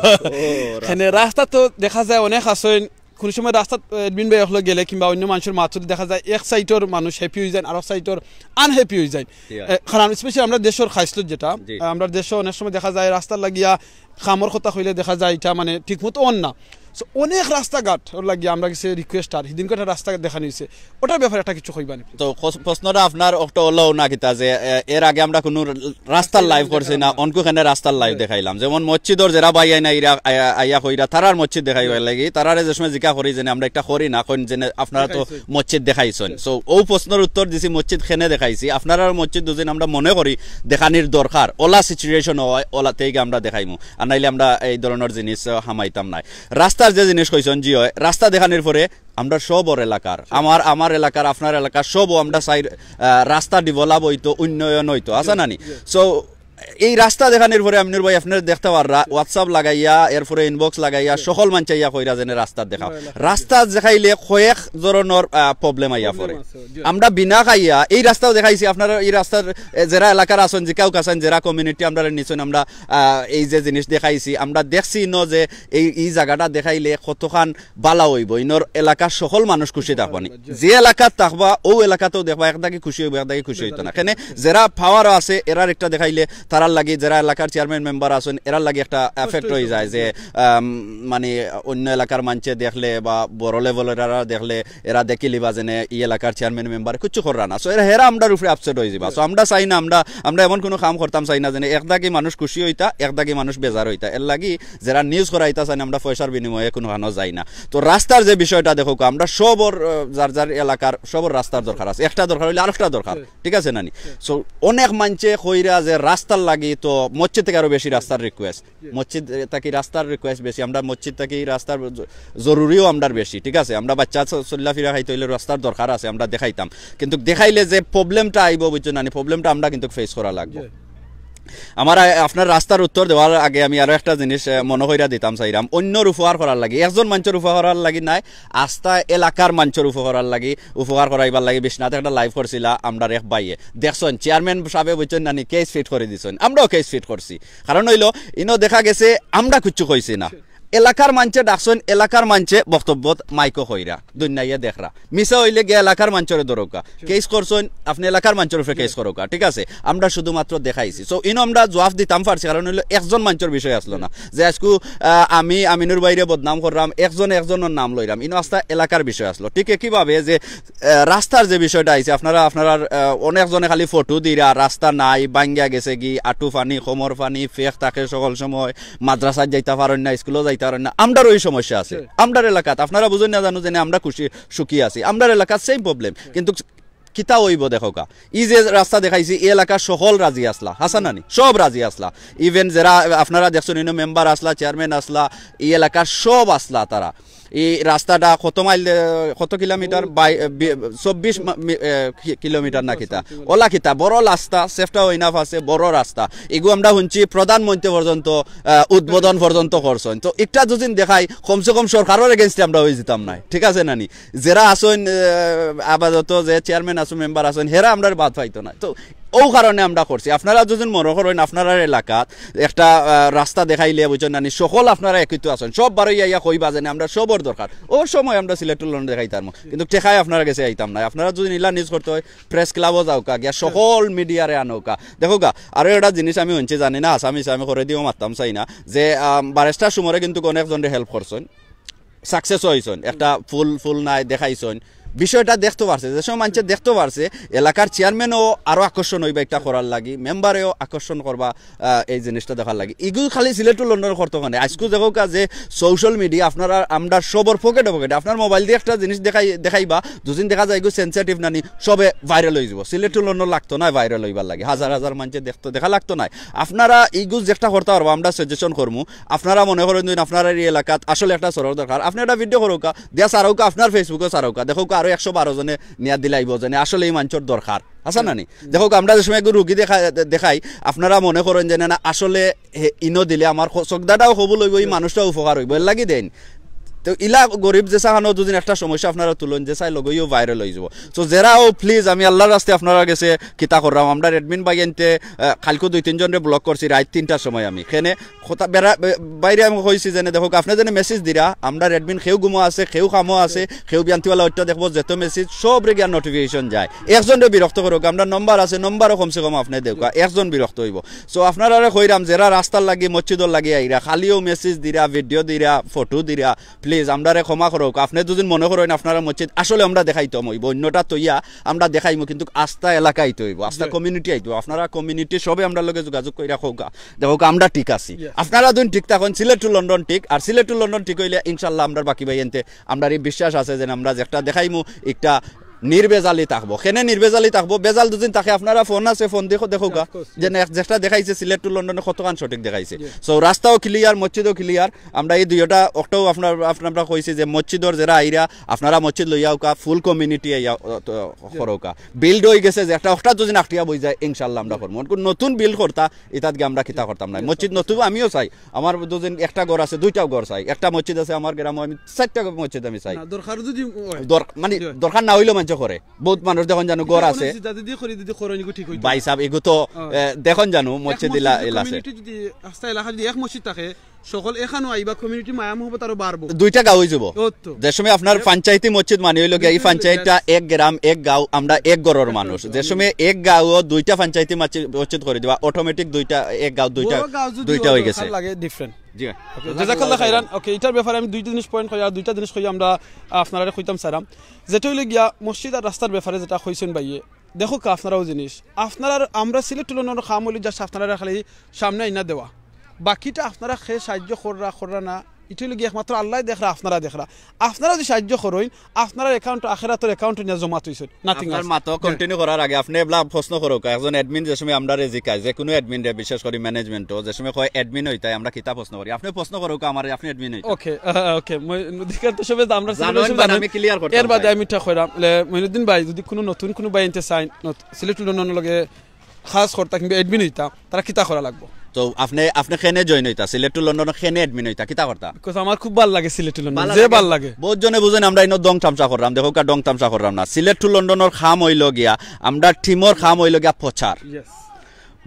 এখানে রাস্তা। রাস্তা তো দেখা যায় অনেক আছইন, কুনু সময় রাস্তাত, আহ, admin ভাই অকল গেলে কিংবা অইন্য মানষর মাতলে দেখা যায় এক side র মানুষ happy অই যাইন, আরক side র unhappy অই যাইন। জি, হয়। এ, কারণ specially আমরা দেশর খাইছলত যেটা, জি। আহ, আমরা দেশো অনেক সময় দেখা যায় রাস্তার লাগিয়া কামর কথা কইলে দেখা যায় ইটা মানে ঠিক মতো অর না। So, অনেক রাস্তাঘাট অর লাগিয়া আমরা গেছে request আর হিদিনকে একটা রাস্তা দেখানি অইছে, ওটার ব্যাপারে একটা কিছু কইবা নি? তো কস-, প্রশ্নটা আপনার অকটা অইলো না কিতা যে, এ, এর আগে আমরা কুনু রাস্তার live করছি না, অনকু কেনে রাস্তার live দেখাইলাম। যেমন মসজিদর যেরা ভাই আইনা ইরা আইয়া, আইয়া কইরা তারার মসজিদ দেখাইবার লাগি, তারারে যে সময় জিকা করি যেনে আমরা একটা করি না, কইন যেনে আপনারা তো মসজিদ দেখাইছইন। So, অউ প্রশ্নর উত্তর দিছি মসজিদ কেনে দেখাইছি। আপনারার মসজিদ দুদিন আমরা মনে করি দেখানির দরকার, ওলা situation হয়, ওলাতেই গিয়া আমরা দেখাইমু। আর নাইলে আমরা এই ধরনর জিনিস, আহ, হামাইতাম নায়। রাস্তার যে জিনিস কইছইন, জি অয়, রাস্তা দেখানির পরে আমরা সবর এলাকার, আমার, আমার এলাকার, আপনার এলাকার, সবও আমরা চাই, আহ, রাস্তা develop অইতো, উন্নয়ন অইতো, আছে না নি? So, এই রাস্তা দেখানির পরে আমিনুর ভাই আপনারা দেখতা পাররা, WhatsApp লাগাইয়া, এরপরে inbox লাগাইয়া, সকল মানষে আইয়া কইরা যেনে রাস্তা দেখাও। রাস্তা দেখাইলে কয়েক ধরনর, আহ, problem আইয়া পড়ে। আমরা বিনা খাইয়া এই রাস্তাও দেখাইছি, আপনারা এই রাস্তার, এ, যেরা এলাকার আছইন, জিকাউক্কা চাইন, যেরা community আমরারে নিছইন, আমরা, আহ, এই যে জিনিস দেখাইছি, আমরা দেখছি ন যে এই, এই জাগাটা দেখাইলে কতখান বালা অইবো, ইনর এলাকার সকল মানুষ খুশি থাকবা নি। যে এলাকাত থাকবা, অউ এলাকাতেও দেখবা, একদাগি খুশি অইবো, একদাগি খুশি অইতো না। কেনে যেরা power আছে, এরার একটা দেখাইলে, তারার লাগি, যেরা এলাকার chairman member আছইন, এরার লাগি একটা effect অই যায় যে, আম, মানে, অইন্য এলাকার মানষে দেখলে বা বড় level এরারা দেখলে, এরা দেখিলিবা যেনে ই এলাকার chairman member কিচ্ছু কররা না। So, এরা, এরা আমরার উপরে upset অই যিবা। So, আমরা চাই না, আমরা, আমরা এমন কুনু কাম করতাম চাই না যেনে একদাগি মানুষ খুশি অইতা, একদাগি মানুষ বেজার অইতা। এর লাগি যেরা news করাইতা চাইন, আমরা পয়সার বিনিময়ে কুনু খানো যাই না। তো রাস্তার যে বিষয়টা দেখউক্কা, আমরা সবর, আহ, যার যার এলাকার সবর রাস্তার দরকার আছে, একটা দরকার অইলে আরোকটা দরকার, ঠিক আছে না নি? So, অনেক মানষে কইরা যে রাস্তার লাগি তো মসজিদ থাকি আরো বেশি রাস্তার request, মসজিদ, এ, থাকি রাস্তার request বেশি, আমরা মসজিদ থাকি রাস্তার জ-, জরুরিও আমরার বেশি, ঠিক আছে? আমরা বাচ্চা চ-, চল্লা ফিরা খাইতে অইলে রাস্তার দরকার আছে, আমরা দেখাইতাম, কিন্তুক দেখাইলে যে problem টা আইবো, বুঝছো না নি? Problem টা আমরা কিন্তুক face করা লাগবো। আমার আ-, আপনার রাস্তার উত্তর দেওয়ার আগে আমি আরো একটা জিনিস, এ, মনো কইরা দিতাম চাইরাম। অইন্যর উপকার করার লাগি, একজন মানষর উপকার করার লাগি নায়, আস্তা এলাকার মানষর উপকার করার লাগি, উপকার করাইবার লাগি বিশ্বনাথ একটা live করছিলা আমরার এক ভাইয়ে। দেখছইন, chairman সাবে বুঝছইন না নি, case fit করি দিছইন। আমরাও case fit করছি। কারণ অইলো, ইনো দেখা গেছে আমরা কিচ্ছু কইছি না। এলাকার মানষে ডাকছইন, এলাকার মানষে বক্তব্যত মাইকো কইরা দুনিয়ায় দেখরা। মিছা অইলে গিয়া এলাকার মানষরে ধরউক্কা, কেস করছইন আপনে, এলাকার মানষর উপরে কেস করউক্কা, ঠিক আছে? আমরা শুধুমাত্র দেখাইছি। So ইনো আমরা জবাব দিতাম পারছি, কারণ অইলো একজন মানষর বিষয় আছলো না যে আইজকু, আহ, আমি আমিনুর ভাইরে বদনাম কররাম, একজন একজনর নাম লইরাম, ইনো আস্তা এলাকার বিষয় আছলো। ঠিক একইভাবে যে, আহ, রাস্তার যে বিষয়টা আইছে, আপনারা আপনারার, আহ, অনেকজনে খালি ফটো দিরা, রাস্তা নাই, ভাঙ্গিয়া গেছেগি, আটু পানি, কোমর পানি, ফেক থাকে সকল সময়, মাদ্রাসাত যাইতা পারইন না, স্কুলো যাইতা পারইন না, আমরার ওই সমস্যা আছে। আমরার এলাকাত আপনারা বুঝইন না জানু যে আমরা খুশি সুখী আছি, আমরার এলাকাত সেম প্রবলেম। কিন্তু কিতা অইবো দেখউক্কা, ই যে রাস্তা দেখাইছি, ই এলাকার সকল রাজি আছলা, হাছা নানি? সব রাজি আছলা। ইভেন যেরা আপনারা দেখছইন, ইনো মেম্বার আছলা, চেয়ারম্যান আছলা, ই এলাকার সব আছলা তারা। ই রাস্তাটা কত মাইল, এ, কত কিলোমিটার? বাই-, এ, বি-, চব্বিশ মা-, মি-, এ, কি-, কিলোমিটার না কিতা? ওলা কিতা? বড় রাস্তা, সেফটা ওইনাফ আছে, বড় রাস্তা। ইগু আমরা হুনছি প্রধানমন্ত্রী পর্যন্ত, আহ, উদ্বোধন পর্যন্ত করছইন। তো একটা যদি দেখাই, কমসে কম সরকারর against-এ আমরা অইযিতাম নায়, ঠিক আছে নানি? যেরা আছইন, আহ, আপাতত যে চেয়ারম্যান আছইন, মেম্বার আছইন, হেরা আমরারে বাদ পাইতো নায়। তো অউ কারণে আমরা করছি। আপনারা যদি মনো করইন আপনারার এলাকাত একটা, আহ, রাস্তা দেখাইলে, বুঝছইন নানি, সকল আপনারা একত্র আছইন, সব বারইয়া আইয়া কইবা যেনে আমরা সবর দরকার, অউ সময় আমরা সিলেটুল লন্ডন দেখাইতাম, কিন্তু টেকায় আপনারার গেছে আইতাম নায়। আপনারা যদি ইলা নিউজ করতে অয়, প্রেস ক্লাবো যাউক্কা, গিয়া সকল মিডিয়ারে আনউক্কা। দেখউক্কা, আরো একটা জিনিস আমি হুনছি, জানি না, আসামি আমি করে দিও মারতাম চাই না, যে, আম, ব্যারিস্টার সুমনে কিন্তু অনেকজনরে হেল্প করছইন, সাকসেসও অইছইন, একটা ফুল ফুল নাই দেখাইছইন, বিষয়টা দেখতো পারছে, যে সময় মানষে দেখতো পারছে, এলাকার চেয়ারম্যানও আরো আকর্ষণ অইবা একটা করার লাগি, মেম্বারেও আকর্ষণ করবা, আহ, এই জিনিসটা দেখার লাগি। ইগু খালি সিলেটুল লন্ডন করতো কেনে? আইজকু দেখউক্কা যে সোশ্যাল মিডিয়া আপনারা আমরা সবর পকেটে পকেটে, আপনার মোবাইল দি একটা জিনিস দেখাই, দেখাইবা, দুদিন দেখা যায় ইগু সেনসিটিভ নানি, সবে ভাইরাল অইযিবো। সিলেটুল লন্ডন লাগতো নায় ভাইরাল অইবার লাগি, হাজার হাজার মানষে দেখতো, দেখা লাগতো নায়। আপনারা ইগু যেটা করতা পারবা, আমরা সাজেশন করমু। আপনারা মনো করইন যদি আপনারার ই এলাকাত আসলে একটা সড়ক দরকার, আপনে একটা ভিডিও করউক্কা, দিয়া ছাড়উক্কা, আপনার Facebook-ও ছাড়উক্কা, দেখউক্কা আরো একশো বারো জনে নিয়া দিলাইবো, যেনে আসলে ই মানষর দরকার, হাছা নানি? দেখউক্কা, আমরা যে সময় এগু রুগী দেখা-, দেখাই, আপনারা মনো করইন যেনে না আসলে হে, ইনো দিলে আমার খ-, চোখদাটাও কবুল অইবো, ই মানুষটাও উপকার অইবো, এর লাগি দেইন। তো ইলা গরিব যে চাখানো দুদিন একটা সমস্যা আপনারা তুলইন, যে চাই লগেও ভাইরাল অইযিবো। So যেরাও প্লিজ, আমি আল্লার রাস্তে আপনারার গেছে কিতা কররাম, আমরার অ্যাডমিন ভাইয়াইন্তে, আহ, কাইলকু দুই তিনজনরে ব্লক করছি রাইত তিনটার সময় আমি। কেনে কথা বেড়া-, বে-, বাইরে আমি কইছি যেনে, দেখউক্কা, আপনে যেনে মেসেজ দিরা, আমরার অ্যাডমিন কেউ ঘুমো আছে, কেউ কামো আছে, কেউ বিয়ান্তিওয়ালা অইটা দেখবো, যত মেসেজ সবরে গিয়া নোটিফিকেশন যায়। একজনরে বিরক্ত করউক্কা, আমরার নম্বর আছে, নম্বরও কমসে কম আপনে দেউক্কা, একজন বিরক্ত অইবো। So আপনারারে কইরাম, যেরা রাস্তার লাগি, মসজিদর লাগি আইরা, খালিও মেসেজ দিরা, ভিডিও দিরা, ফটো দিরা, প্লিজ আমরারে ক্ষমা করউক্কা। আপনে যদি মনো করইন আপনারার মসজিদ আসলে আমরা দেখাইতাম অইবো, অন্যটা তইয়া আমরা দেখাইমু, কিন্তু আস্তা এলাকা আইতে অইবো, আস্তা কমিউনিটি আইতে অইবো। আপনারা কমিউনিটি সবে আমরার লগে যোগাযোগ কইরা কউক্কা, দেখউক্কা, আমরা ঠিক আছি। আপনারা দুইন ঠিক থাকইন, সিলেটুল লন্ডন ঠিক, আর সিলেটুল লন্ডন ঠিক অইলে ইনশাআল্লাহ আমরার বাকি ভাইয়াইন্তে আমরার ই বিশ্বাস আছে যেনে আমরা যেটা দেখাইমু একটা নির্ভেজালি থাকবো। কেনে নির্ভেজালি থাকবো? ভেজাল দুদিন থাকে, আপনারা ফোন আছে, ফোন দেখো, দেখউক্কা। যে না, যেটা দেখাইছে সিলেটুল লন্ডনে কতখান সঠিক দেখাইছে। So রাস্তাও ক্লিয়ার, মসজিদও ক্লিয়ার। আমরা ই দুইটা অকটাও আপনার, আপনারা কইছি যে মসজিদর যেরা আইরা, আপনারা মসজিদ লইয়া আউক্কা, ফুল কমিউনিটি আইয়া, অ, তো, করউক্কা। বিল্ড অইগেছে যে একটা, অকটা যদি আখটিয়া বই যায়, ইনশাআল্লাহ আমরা করমু। অখন নতুন বিল্ড করতা, ইতাত গিয়া আমরা কিতা করতাম না। মসজিদ নতুন আমিও চাই, আমার দুদিন একটা ঘর আছে, দুইটাও ঘর চাই, একটা মসজিদ আছে আমার গ্রামো, আমি চাইরটা মসজিদ আমি চাই। না, দরকার যদি অয়। দর-, মানে, দরকার না অইলেও মানষে করে। বউত মানুষ দেখইন জানু ঘর আছে। ভাই সাব, ইগু তো, এ, দেখইন জানু মসজিদ ইলা, ইলা আছে। কমিউনিটি যদি আস্তা এলাকা যদি এক মসজিদ থাকে, সকল এখানো আইবা, কমিউনিটি মায়া মহব্বত আরো বাড়বো। দুইটা গাঁও অইযিবো। যে সময় আপনার পঞ্চায়েতি মসজিদ মানে অইলো গিয়া, ই পঞ্চায়েতটা এক গ্রাম, এক গাঁও, আমরা এক ঘরর মানুষ। যে সময় এক গাঁও দুইটা পঞ্চায়েতি মসজিদ, মসজিদ করি দিবা, অটোমেটিক দুইটা, এক গাঁও দুইটা, দুইটা অইগেছে। লাগে ডিফারেন্ট। জি। ওকে, জাজাকাল্লাহ খাইরান। ওকে, ইটার ব্যাপারে আমি দুইটা জিনিস পয়েন্ট কই, আর দুইটা জিনিস কই আমরা আপনারারে কইতাম চাইরাম। যেটা অইলো গিয়া মসজিদ আর রাস্তার ব্যাপারে যেটা কইছইন ভাইয়ে, দেখউক্কা আপনারাও জিনিস, আপনারার আমরা সিলেটুল লন্ডনর কাম অইলো just আপনারারে খালি সামনে আইনা দেওয়া, বাকিটা আপনারা কে সাহায্য কররা, কররা না, ইটা অইলো গিয়া একমাত্র আল্লায় দেখরা, আপনারা দেখরা। আপনারা যদি সাহায্য করইন, আপনারার অ্যাকাউন্ট আখেরাতর অ্যাকাউন্ট নিয়া জমা থইছইন, nothing else। মাতো কন্টিনিউ করার আগে আপনে এবলা প্রশ্ন করউক্কা, একজন অ্যাডমিন যে সময় আমরারে জিকায়, যে কুনু অ্যাডমিনরে, বিশেষ করি ম্যানেজমেন্টো, যে সময় কয় অ্যাডমিন অইতায়, আমরা কিতা প্রশ্ন করি? আপনে প্রশ্ন করউক্কা আমারে, আপনে অ্যাডমিন অইতায়। ওকে, আহ, ওকে, মইনুদ্দিন খান তো সবে তো আমরা জানো, সিলেটর সবে জানো। আমি ক্লিয়ার করতাম এর বাদে ভাই। আমি ইটা কইরাম, লে, মইনুদ্দিন ভাই, যদি কুনু নতুন কুনু ভাই আনতে চাইন, নত-, সিলেটুল লন্ডনর লগে খাস করতা কিংবা অ্যাডমিন অইতা, তারা কিতা করা লাগবো? তো আপনে, আপনে কেনে জয়েন অইতা? সিলেটুল লন্ডন কেনে অ্যাডমিন অইতা? কিতা করতা? Because আমার খুব ভালা লাগে সিলেটুল লন্ডন, যে ভালা লাগে। বউত জনে বুঝইন আমরা ইনো ঢং তামশা কররাম, দেখউক্কা ঢং তামশা কররাম না। সিলেটুল লন্ডনর কাম অইলো গিয়া, আমরার টিমর কাম অইলো গিয়া প্রচার। Yes।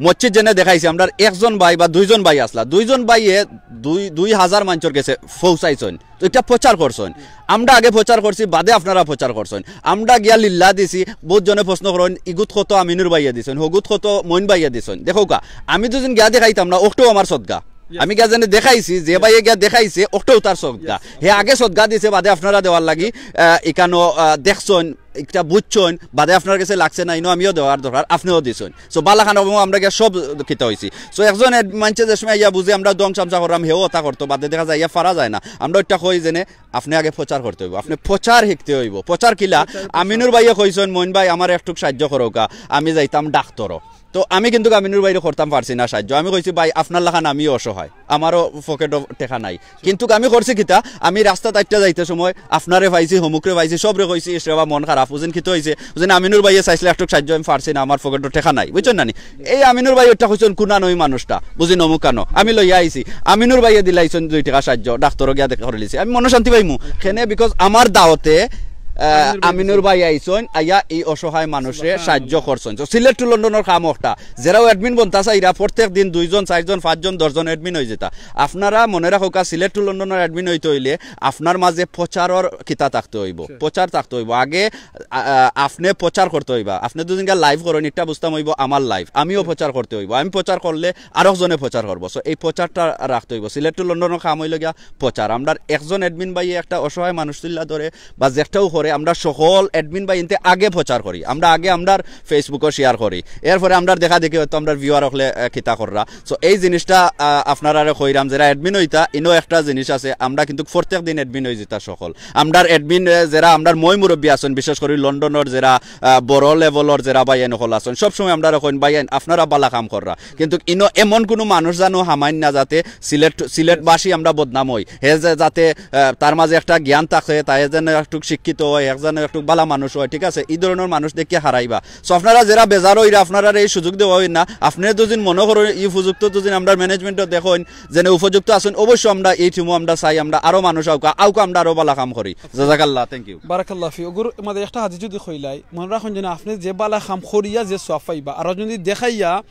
মসজিদ যেনে দেখাইছি, আমরার একজন ভাই বা দুইজন ভাই আছলা, দুইজন ভাইয়ে দুই, দুই হাজার মানষর গেছে পৌঁছাইছইন, তো ইটা প্রচার করছইন। আমরা আগে প্রচার করছি, বাদে আপনারা প্রচার করছইন। আমরা গিয়া লিল্লা দিছি, বউত জনে প্রশ্ন করইন, ইগুত কত আমিনুর ভাইয়ে দিছইন, হগুত কত মইন ভাইয়ে দিছইন। দেখউক্কা, আমি দুইজন গিয়া দেখাইতাম না, অকটাউ আমার সদকা। আমি গিয়া যেনে দেখাইছি, যে ভাইয়ে গিয়া দেখাইছে, অকটাউ তার সদকা। হে আগে সদকা দিছে, বাদে আপনারা দেওয়ার লাগি, আহ, ইকানো, আহ, দেখছইন, একটা বুঝছইন, বাদে আপনার গেছে লাগছে না, ইনো আমিও দেওয়ার দরকার, আপনেও দিছইন। So, বালাখান অবম আমরা গিয়া সব কিতা অইছি। So, একজন এড-, মানষে যে সময় আইয়া বুঝে আমরা দং চামচা করলাম, হেও অতা করতো, বাদে দেখা যায় ইয়া পারা যায় না। আমরা ওইটা কই যেনে, আপনে আগে প্রচার করতে অইবো, আপনে প্রচার শিখতে অইবো। প্রচার কিলা? আমিনুর ভাইয়ে কইছইন, "মইন ভাই, আমার একটুক সাহায্য করউক্কা, আমি যাইতাম ডাক্তরো।" তো আমি কিন্তু আমিনুর ভাইরে করতাম পারছি না সাহায্য। আমি কইছি, "ভাই, আপনার লাখান আমিও অসহায়, আমারও পকেটো টেকা নাই।" কিন্তু আমি করছি কিতা, আমি রাস্তাত আইট্টা যাইতে সময় আপনারে পাইছি, হমুকরে পাইছি, সবরে কইছি, "ইস রে বা, মন খারাপ।" বুঝইন কিতা অইছে? বুঝইন, আমিনুর ভাইয়ে চাইছলা একটুক সাহায্য, আমি পারছি না, আমার পকেটো টেকা নাই, বুঝছইন না নি? এই আমিনুর ভাই ওইটা কইছইন, "কুনান ওই মানুষটা?" বুঝইন, "অমুকানো।" আমি লইয়া আইছি, আমিনুর ভাইয়ে দিলাইছইন দুই টেকা সাহায্য, ডাক্তরো গিয়া দেখা করিলিছি। আমি মনশান্তি পাইমু কেনে? Because আমার দাওতে, আহ, আমিনুর ভাই আইছইন, আইয়া এই অসহায় মানুষরে সাহায্য করছইন। তো সিলেট to লন্ডনর কাম অকটা, যেরাও admin বনতা চাইরা, প্রত্যেক দিন দুইজন, চাইরজন, পাঁচজন, দশজন admin অইযিতা। আপনারা মনে রাখউক্কা, সিলেট to লন্ডনর admin অইতে অইলে আপনার মাঝে প্রচারর কিতা থাকতে অইবো, প্রচার থাকতে অইবো। আগে, আ, আ, আপনে প্রচার করতে অইবা। আপনে দুইদিনকা live করইন, ইটা বুঝতাম অইবো আমার live, আমিও প্রচার করতে অইবো। আমি প্রচার করলে আরক জনে প্রচার করবো। So, এই প্রচারটা রাখতে অইবো। সিলেট to লন্ডনর কাম অইলো গিয়া প্রচার। আমরার একজন admin ভাইয়ে একটা অসহায় মানুষ তুলিয়া ধরে বা যেটাও করে, আমরা সকল admin ভাইয়াইন্তে আগে প্রচার করি। আমরা আগে আমরার Facebook-ও share করি, এরপরে আমরার দেখা দেখি হয়তো আমরার viewer অকলে, আহ, কিতা কররা। So, এই জিনিসটা, আহ, আপনারারে কইরাম, যেরা admin অইতা, ইনো একটা জিনিস আছে, আমরা কিন্তু প্রত্যেক দিন admin অইযিতা সকল। আমরার admin, আহ, যেরা আমরার ময় মুরব্বি আছইন, বিশেষ করি লন্ডনর যেরা, আহ, বড় level-র যেরা ভাইয়াইন অকল আছইন, সবসময় আমরারে কইন, "ভাইয়াইন, আপনারা বালা কাম কররা।" কিন্তু ইনো এমন কুনু মানুষ জানো হামাইন না যাতে সিলেট, সিলেটবাসী আমরা বদনাম অই। হে যে যাতে, আহ, তার মাঝে একটা জ্ঞান থাকে, তাই যেন একটু শিক্ষিত অয়, এক যেন একটু বালা মানুষ অয়, ঠিক আছে? ই ধরনর মানুষ দেখিয়া হারাইবা। So আপনারা যেরা বেজার অইরা, আপনারারে এই সুযোগ দেওয়া অইর না। আপনে যদি মনে করইন ই উপযুক্ত, যদি আমরার management-ও দেখইন যেন উপযুক্ত আছইন, অবশ্য আমরা এই team-ও আমরা চাই, আমরা আরো মানুষ আউক্কা, আউক্কা আমরা আরো বালা কাম করি। জাজাকাল্লাহ, thank you। বারাকাল্লাহ ফি। অগুর মাঝে একটা হাদিস যদি কইলাই, মনে রাখইন যেন আপনে যে বালা কাম করিয়া যে সওয়াব পাইবা, আর যদি দেখাইয়া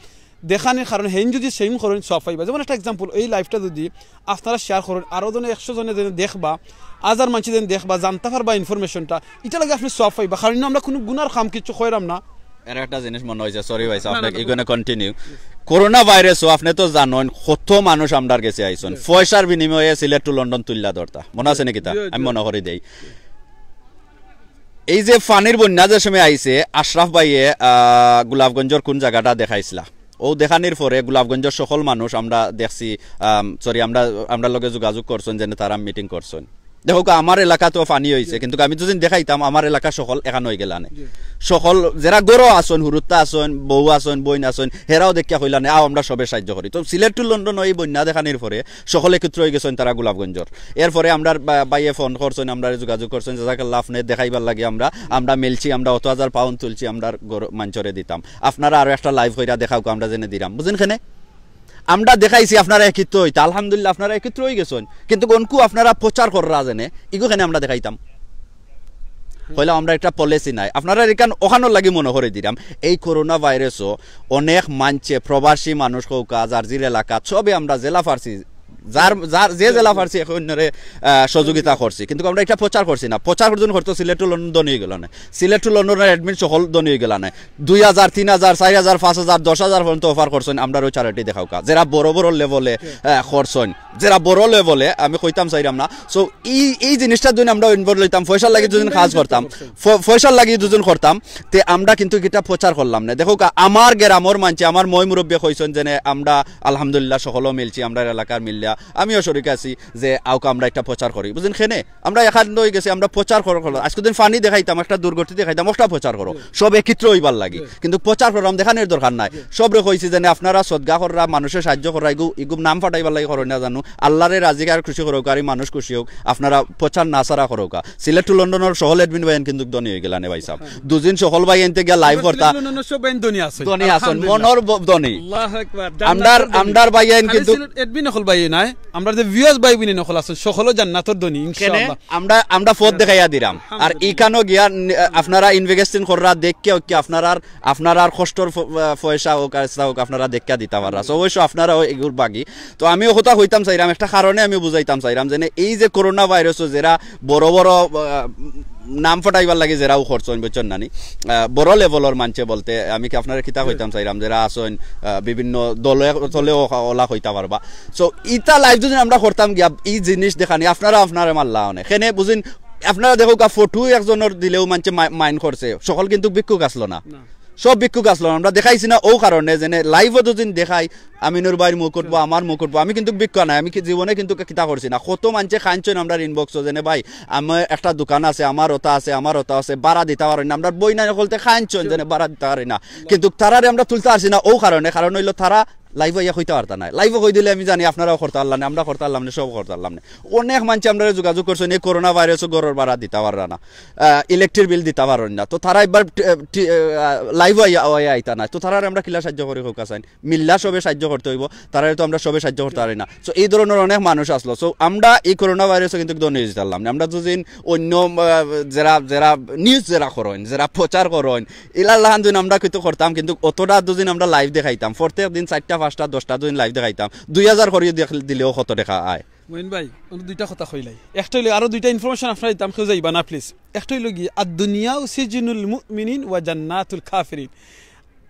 দেখানির কারণে হেইন যদি সেইন করইন, সওয়াব পাইবা। যেমন একটা example, এই live-টা যদি আপনারা share করইন, আরো জনে একশো জনে যেন দেখবা, হাজার মানষে যেন দেখবা, জানতা পারবা information-টা, ইটার লাগি আপনে সওয়াব পাইবা। কারণ আমরা কুনু গুনার কাম কিচ্ছু কইরাম না। এর একটা জিনিস মনে অইছে, sorry ভাই, আপনে continue। করোনা ভাইরাসও আপনে তো জানইন, কত মানুষ আমরার গেছে আইছইন, পয়সার বিনিময়ে সিলেট to লন্ডন তুলিয়া ধরতা, মনে আছে নি কিতা? জি, জি। আমি মনে করি দেই, এই যে পানির বন্যা যে সময় আইছে, আশরাফ ভাইয়ে, আহ, গোলাপগঞ্জর কুন জাগাটা দেখাইছলা, অউ দেখানির পরে গোলাপগঞ্জর সকল মানুষ আমরা দেখছি, আম, sorry, আমরা, আমরার লগে যোগাযোগ করছইন, যেন তারা meeting করছইন। দেখউক্কা, আমার এলাকাত তো পানি অইছে, কিন্তু আমি যদি দেখাইতাম, আমার এলাকা সকল এখান অইগেলানে। সকল যেরা ঘরো আছইন, হুরুত্তা আছইন, বউ আছইন, বইন আছইন, হেরাও দেখিয়া কইলানে, "আও, আমরা সবে সাহায্য করি।" তো সিলেট to লন্ডন এই বন্যা দেখানির পরে সকল একত্র অইগেছইন তারা গোলাপগঞ্জর। এরপরে আমরার বা-, ভাইয়ে phone করছইন, আমরারে যোগাযোগ করছইন, "জাজাকাল্লাহ, আপনে দেখাইবার লাগি আমরা, আমরা মিলছি, আমরা অত হাজার pound তুলছি, আমরার ঘর মানষরে দিতাম।" আপনারা আরো একটা live কইরা দেখাউক্কা, আমরা যেন দিরাম। বুঝইন কেনে? আমরা দেখাইছি আপনারা একত্র অইতা, আলহামদুলিল্লাহ, আপনারা একত্র অইগেছইন, কিন্তু অনকু আপনারা প্রচার কররা যেন, ইগু কেনে আমরা দেখাইতাম? কইলাম আমরা একটা policy নাই, আপনারা এখান অখানর লাগি মনে করি দিরাম। এই করোনা ভাইরাসও অনেক মানষে, প্রবাসী মানুষ কউক্কা, যার জির এলাকা, সবে আমরা যেলা পারছি, যার, যার যে যেলা পারছি, এক অইন্যরে, আহ, সহযোগিতা করছি, কিন্তু আমরা ইটা প্রচার করছি না। প্রচার করতে করতে সিলেট to লন্ডন ধনী অইগেলানে, সিলেট to লন্ডনর admin সকল ধনী অইগেলানে। দুই হাজার, তিন হাজার, চাইর হাজার, পাঁচ হাজার, দশ হাজার পর্যন্ত offer করছইন, আমরার অউ charity দেখাউক্কা। যেরা বড় বড় level-এ, আহ, করছইন, যেরা বড় level-এ, আমি কইতাম চাইরাম না। So, এই, এই জিনিসটা যদি আমরা involve লইতাম, পয়সার লাগি যদি কাজ করতাম, প-, পয়সার লাগি যদি করতাম, তে আমরা কিন্তু ইটা প্রচার করলাম না। দেখউক্কা, আমার গ্রামর মানষে, আমার ময় মুরব্বিয়ে কইছইন যেন আমরা আলহামদুলিল্লাহ সকলও মিলছি, আমরার এলাকার মিল্লা, আমিও শরিক আছি যে আউক্কা আমরা একটা প্রচার করি। বুঝইন কেনে? আমরা এখান অইগেছি, আমরা প্রচার কর-, করলাম। আজকে দিন পানি দেখাইতাম, একটা দুর্গতি দেখাইতাম, অটা প্রচার করো। সব একত্র অইবার লাগি। কিন্তু প্রচার করলাম, দেখানির দরকার নাই। সবরে কইছি যেন আপনারা সদকা কররা, মানষরে সাহায্য কররা, ইগু, ইগু নাম ফাটাইবার লাগি করইন না জানু। আল্লারে রাজি আর খুশি করউক্কা, আর ই মানুষ খুশি অউক, আপনারা প্রচার না ছাড়া করউক্কা। সিলেট to লন্ডনর সকল admin ভাইয়াইন কিন্তু ধনী অইগেলানে ভাইসাব। দুদিন সকল ভাইয়াইন্তে গিয়া live করতা। লন্ডনর সব ভাইয়াইন ধনী আছইন। ধনী আছইন, আলহামদুলিল্লাহ। মনর ব-, ধনী। আল্লাহু আকবার। আমরার, আমরার ভাইয়াইন খালি কিন্তু সিলেট admin অকল ভাইয়াইন না। হ্যাঁ, আমরা যে ভিউয়ার্স ভাই বইন অকল আছইন, সকলও জান্নাতর ধনী, কেনে ইনশাআল্লাহ। আমরা, আমরা পথ দেখাইয়া দিরাম। আর আলহামদুলিল্লাহ। ইখানো গিয়া নি-, আপনারা ইনভেস্টিং কররা, দেখিয়া, ওকে, আপনারার, আপনারার কষ্টর ফ-, আহ, পয়সা হোক, আর ইচ্ছা হোক, আপনারা দেখিয়া দিতা পাররা। So, অবশ্য আপনারাও এগুর বাগি। তো, আমি ও কথা কইতাম চাইরাম, একটা কারণে আমি বুঝাইতাম চাইরাম, যেনে এই যে করোনা ভাইরাসও যেরা বড় বড়, আহ, নাম ফটাইবার লাগি যেরাও করছইন, বুঝছইন না নি? আহ, বড় লেভেলর মানষে বলতে আমি কি আপনারে কিতা কইতাম চাইরাম, যেরা আছইন, আহ, বিভিন্ন দলে, দলেও ওলা কইতা পারবা। So, ইতা লাইভ যদি আমরা করতাম গিয়া, ই জিনিস দেখানি, আপনারা আপনারে মারলা অনে। কেনে বুঝইন, আপনারা দেখউক্কা, ফটো একজনর দিলেও মানষে মা-, মাইন্ড করছে, সকল কিন্তু ভিক্ষুক আছলো না। না। সব ভিক্ষুক আছলো না। আমরা দেখাইছি না, ও কারণে যেনে লাইভও যদি দেখাই, আমিনুর ভাইর মুখ উঠবো, আমার মুখ উঠবো। আমি কিন্তু ভিক্ষা নাই, আমি কি জীবনে কিন্তু কিতা করছি না। কত মানষে কানছইন আমরার ইনবক্সও, যেনে, "ভাই, আমার একটা দোকান আছে, আমার ওটা আছে, আমার ওটা আছে, ভাড়া দিতা পারইন না।" আমরার বইন অকলতে কানছইন, যেনে ভাড়া দিতা পারইন না। কিন্তু তারারে আমরা তুলতা পারছি না, ও কারণে, কারণ অইলো তারা লাইভও আইয়া কইতা পারতা নায়। লাইভও কই দিলে আমি জানি আপনারাও করতা পারলা না, আমরা করতা পারলাম না, সব করতা পারলাম না। অনেক মানষে আমরারে যোগাযোগ করছইন, এই করোনা ভাইরাসও ঘরর ভাড়া দিতা পাররা না, আহ, ইলেকট্রিক বিল দিতা পারইন না। তো তারা একবার টি-, টি-, আহ, লাইভও আইয়া, আইয়া আইতা নায়। তো তারারে আমরা কিলা সাহায্য করি কউক্কা চাইন? মিল্লা সবে সাহায্য করতে অইবো, তারারে তো আমরা সবে সাহায্য করতা পারি না। So, এই ধরনর অনেক মানুষ আছলো। So, আমরা এই করোনা ভাইরাসও কিন্তু ধনী অইযিতাম না। আমরা যদি অন্য, আহ, যেরা, যেরা নিউজ যেরা করইন, যেরা প্রচার করইন, ইলার লাখান যদি আমরা কিন্তু করতাম, কিন্তু অতটা যদি আমরা লাইভ দেখাইতাম, প্রত্যেক দিন চাইরটা, পাঁচটা, দশটা যদি লাইভ দেখাইতাম, দুই হাজার করি দেখ-, দিলেও কত টেকা আয়। মইন ভাই, অনো দুইটা কথা কইলাই। একটা অইলো, আরো দুইটা ইনফরমেশন আপনারে দিতাম, কেউ যাইবা না, প্লিজ। একটা অইলো গি, "আদ দুনিয়াউ সিজিনুল মুমিনিন ওয়া জান্নাতুল কাফিরিন।"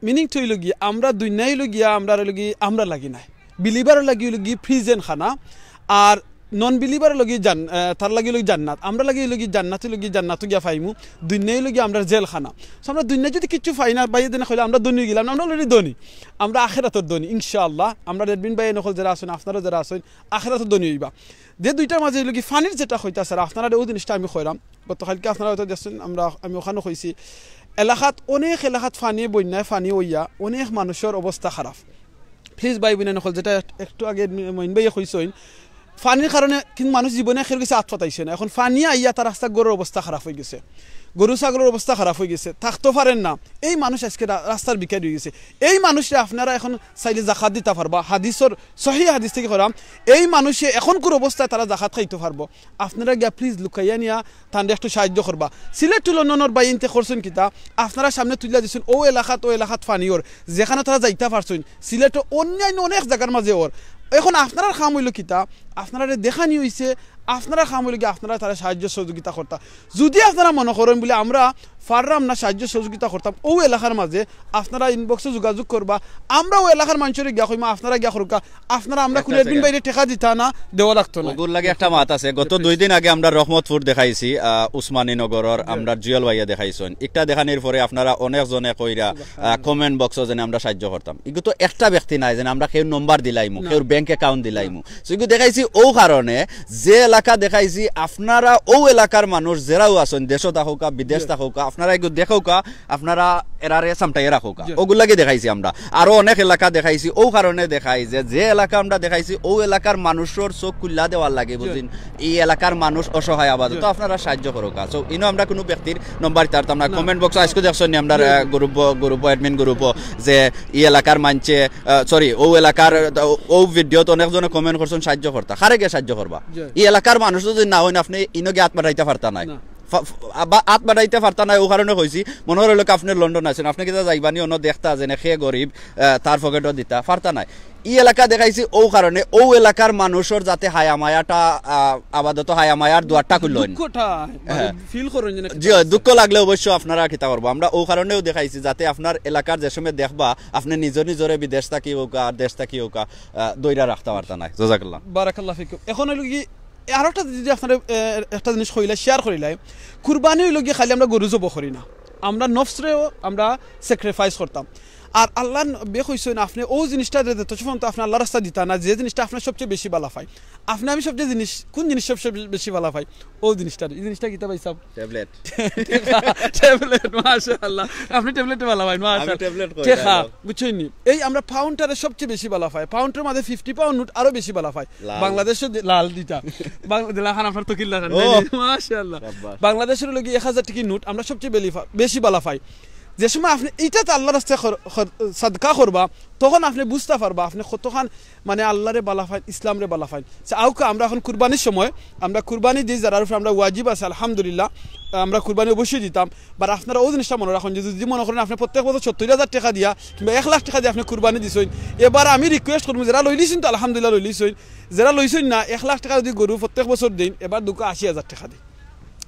মিনিং তো অইলো গি, আমরা দুনিয়া অইলো গিয়া, আমরা অইলো গি, আমরা লাগি নায়। বিলিভার লাগি অইলো গি প্রিজন খানা, আর নন বিলিভার লাগি জান-, আহ, তার লাগি অইলো গি জান্নাত, আমরা লাগি অইলো গি জান্নাত, অইলো গি জান্নাতো গিয়া পাইমু, দুনিয়া অইলো গি আমরার জেলখানা। So আমরা দুনিয়া যদি কিচ্ছু পাই না, ভাইয়ে দেনা কইলে আমরা ধনী অইগেলাম না, আমরা already ধনী, আমরা আখেরাতর ধনী, ইনশাআল্লাহ। আমরা রেডমিন ভাইয়ে নকল যেরা আছইন, আপনারা যেরা আছইন, আখেরাতর ধনী অইবা। যে দুইটার মাঝে অইলো গি পানির যেটা কইতা স্যার, আপনারারে অউ জিনিসটা আমি কইরাম, গতকালকে আপনারা হয়তো দেখছইন, আমরা, আমি ওখানো কইছি, এলাকাত, অনেক এলাকাত পানি, বন্যায় পানি অইয়া অনেক মানুষর অবস্থা খারাপ। প্লিজ ভাই বইন অকল, যেটা এক-, একটু আগে মি-, মইন ভাইয়ে কইছইন, পানির কারণে কিন্তু মানুষ জীবনে কেউর গেছে আত পাতাইছে না। এখন পানি আইয়া তার রাস্তা ঘরর অবস্থা খারাপ অইগেছে, গরু ছাগলর অবস্থা খারাপ অইগেছে, থাকতো পারের না। এই মানুষ আজকে রা-, রাস্তার ভিখারি অইগেছে। এই মানুষরে আপনারা এখন চাইলে জাকাত দিতা পারবা, হাদিসর, সহি হাদিস থাকি কইরাম, এই মানুষে এখনকুর অবস্থায় তারা জাকাত খাইতো পারবো। আপনারা গিয়া প্লিজ লুকাইয়া নিয়া তানরে একটু সাহায্য করবা। সিলেট টু লন্ডনর ভাইয়াইন্তে করছইন কিতা, আপনারা সামনে তুলিয়া দিছইন, অউ এলাকাত, অউ এলাকাত পানি অর, যেখানো তারা যাইতা পারছইন। সিলেটো অন্যান্য অনেক জাগার মাঝে অর। এখন আপনারার কাম অইলো কিতা, আপনারারে দেখানি অইছে, আপনারার কাম অইলো গি আপনারা তারে সাহায্য সহযোগিতা করতা। যদি আপনারা মনো করইন বুলে আমরা পাররাম না সাহায্য সহযোগিতা করতাম, অউ এলাকার মাঝে আপনারা ইনবক্সো যোগাযোগ করবা, আমরা অউ এলাকার মানষরে গিয়া কইমু, আপনারা গিয়া করউক্কা, আপনারা আমরা কুনু রেডমিন ভাইরে টেকা দিতা না, দেওয়া লাগতো না। অগুর লাগি একটা মাত আছে, গত দুই দিন আগে আমরা রহমতপুর দেখাইছি, আহ, উসমানী নগরর, আমরা জুয়েল ভাইয়ে দেখাইছইন। একটা দেখানির পরে আপনারা অনেক জনে কইরা, আহ, কমেন্ট বক্সো যেনে আমরা সাহায্য করতাম। ইগু তো একটা ব্যক্তি নায় যেনে আমরা কেউর নম্বর দিলাইমু, কেউর ব্যাংক অ্যাকাউন্ট দিলাইমু। So ইগু দেখাইছি অউ কারণে, যে এলাকা দেখাইছি আপনারা অউ এলাকার মানুষ যেরাও আছইন, দেশো থাকউক্কা, বিদেশ থাকউক্কা, আপনারা ইগু দেখউক্কা, আপনারা এরারে সামটাইয়া রাখউক্কা। অগুর লাগি দেখাইছি আমরা। আরো অনেক এলাকা দেখাইছি, অউ কারণে দেখাই যে, যে এলাকা আমরা দেখাইছি, অউ এলাকার মানুষর চউখ খুলিয়া দেওয়ার লাগি, বুঝছইন? ই এলাকার মানুষ অসহায় আবাদত, তো আপনারা সাহায্য করউক্কা। So ইনো আমরা কুনু ব্যক্তির নম্বর দিতাম না। কমেন্ট বক্সো আইজকু দেখছইন নি আমরার, আহ, গ্রুপ, গ্রুপ, অ্যাডমিন গ্রুপো যে ই এলাকার মানষে, আহ, সরি, অউ এলাকার, অউ ভিডিওত অনেক জনে কমেন্ট করছইন সাহায্য করতা। কারে গিয়া সাহায্য করবা? ই এলাকার মানুষ যদি না অইন, আপনে ইনো গিয়া আত বাড়াইতা পারতা নায়। ফা-, ফা-, আবা-, আত বাড়াইতা পারতা নায়, অউ কারণে কইছি, মনো করইন আপনে লন্ডন আছইন, আপনে কিতা যাইবা নি অনো দেখতা যেনে কে গরিব, আহ, তার পকেটো দিতা, পারতা নায়। ই এলাকা দেখাইছি অউ কারণে, অউ এলাকার মানুষর যাতে হায়া মায়াটা, আহ, আবাদত হায়া মায়ার দুয়ারটা খুলইন। দুঃখটা, মানে, হ্যাঁ। ফিল করইন যেন জি অয়, দুঃখ লাগলে অবশ্য আপনারা কিতা করবা। আমরা অউ কারণেও দেখাইছি যাতে আপনার এলাকার যে সময় দেখবা, আপনে নিজর নিজরে বিদেশ থাকি অউক্কা আর দেশ থাকি অউক্কা, আহ, ধইরা রাখতা পারতা নায়। জাযাকাল্লাহ। বারাকাল্লাহ ফিকুম। এখন অইলো কি, আরো একটা যদি আপনারে, এ, একটা জিনিস কইলাই, শেয়ার করিলাই, কুরবানি অইলো গি খালি আমরা গরু জবো করি না, আমরা নফসরেও আমরা স্যাক্রিফাইস করতাম। আর আল্লার নবিয়ে কইছইন, আপনে অউ জিনিসটা যে যত সময় আপনে আল্লার রাস্তাত দিতা না, যে জিনিসটা আপনার সবচেয়ে বেশি ভালা পায়, আপনে আমি সবচেয়ে জিনিস, কুন জিনিস সবচেয়ে বে-, বেশি ভালা পাই? অউ জিনিসটা, ই জিনিসটা কিতা পাইছাম? ট্যাবলেট। টেকা, ট্যাবলেট, মাশাআল্লাহ। আপনে ট্যাবলেটে ভালা পাইন, মাশাআল্লাহ। আমি ট্যাবলেট কই, টেকা, বুঝছইন নি? এই আমরা পাউন্ডটারে সবচেয়ে বেশি ভালা পাই। পাউন্ডর মাঝে ফিফটি পাউন্ড নোট আরো বেশি ভালা পাই। লাল। বাংলাদেশো দি-, লাল দিতা। বাংলা-, দিলা খান আপনার তকিল্লা খান। ও। মাশাআল্লাহ। সাব্বাস। বাংলাদেশর অইলো গি এক হাজার টেকার নোট আমরা সবচেয়ে বেলি ফা-, বেশি ভালা পাই। যে সময় আপনে ইটাত আল্লাহর রাস্তায় খর-, খর-, সাদকা করবা, তখন আপনে বুঝতা পারবা আপনে কতখান মানে আল্লাহরে বালা পাইন, ইসলামরে বালা পাইন। So, আউক্কা আমরা এখন কুরবানির সময়, আমরা কুরবানি দিই, যারার উপরে আমরা ওয়াজিব আছে, আলহামদুলিল্লাহ, আমরা কুরবানি অবশ্যই দিতাম। But আপনারা অউ জিনিসটা মনো রাখইন যে যুদি মনো করইন আপনে প্রত্যেক বছর সত্তইর হাজার টেকা দিয়া কিংবা এক লাখ টেকা দিয়া আপনে কুরবানি দিছইন, এবার আমি request করমু, যেরা লইলিছইন তো আলহামদুলিল্লাহ লইলিছইন, যেরা লইছইন না, এক লাখ টেকা যুদি গরু প্রত্যেক বছর দেইন, এবার দুকা আশি হাজার টেকা দেইন।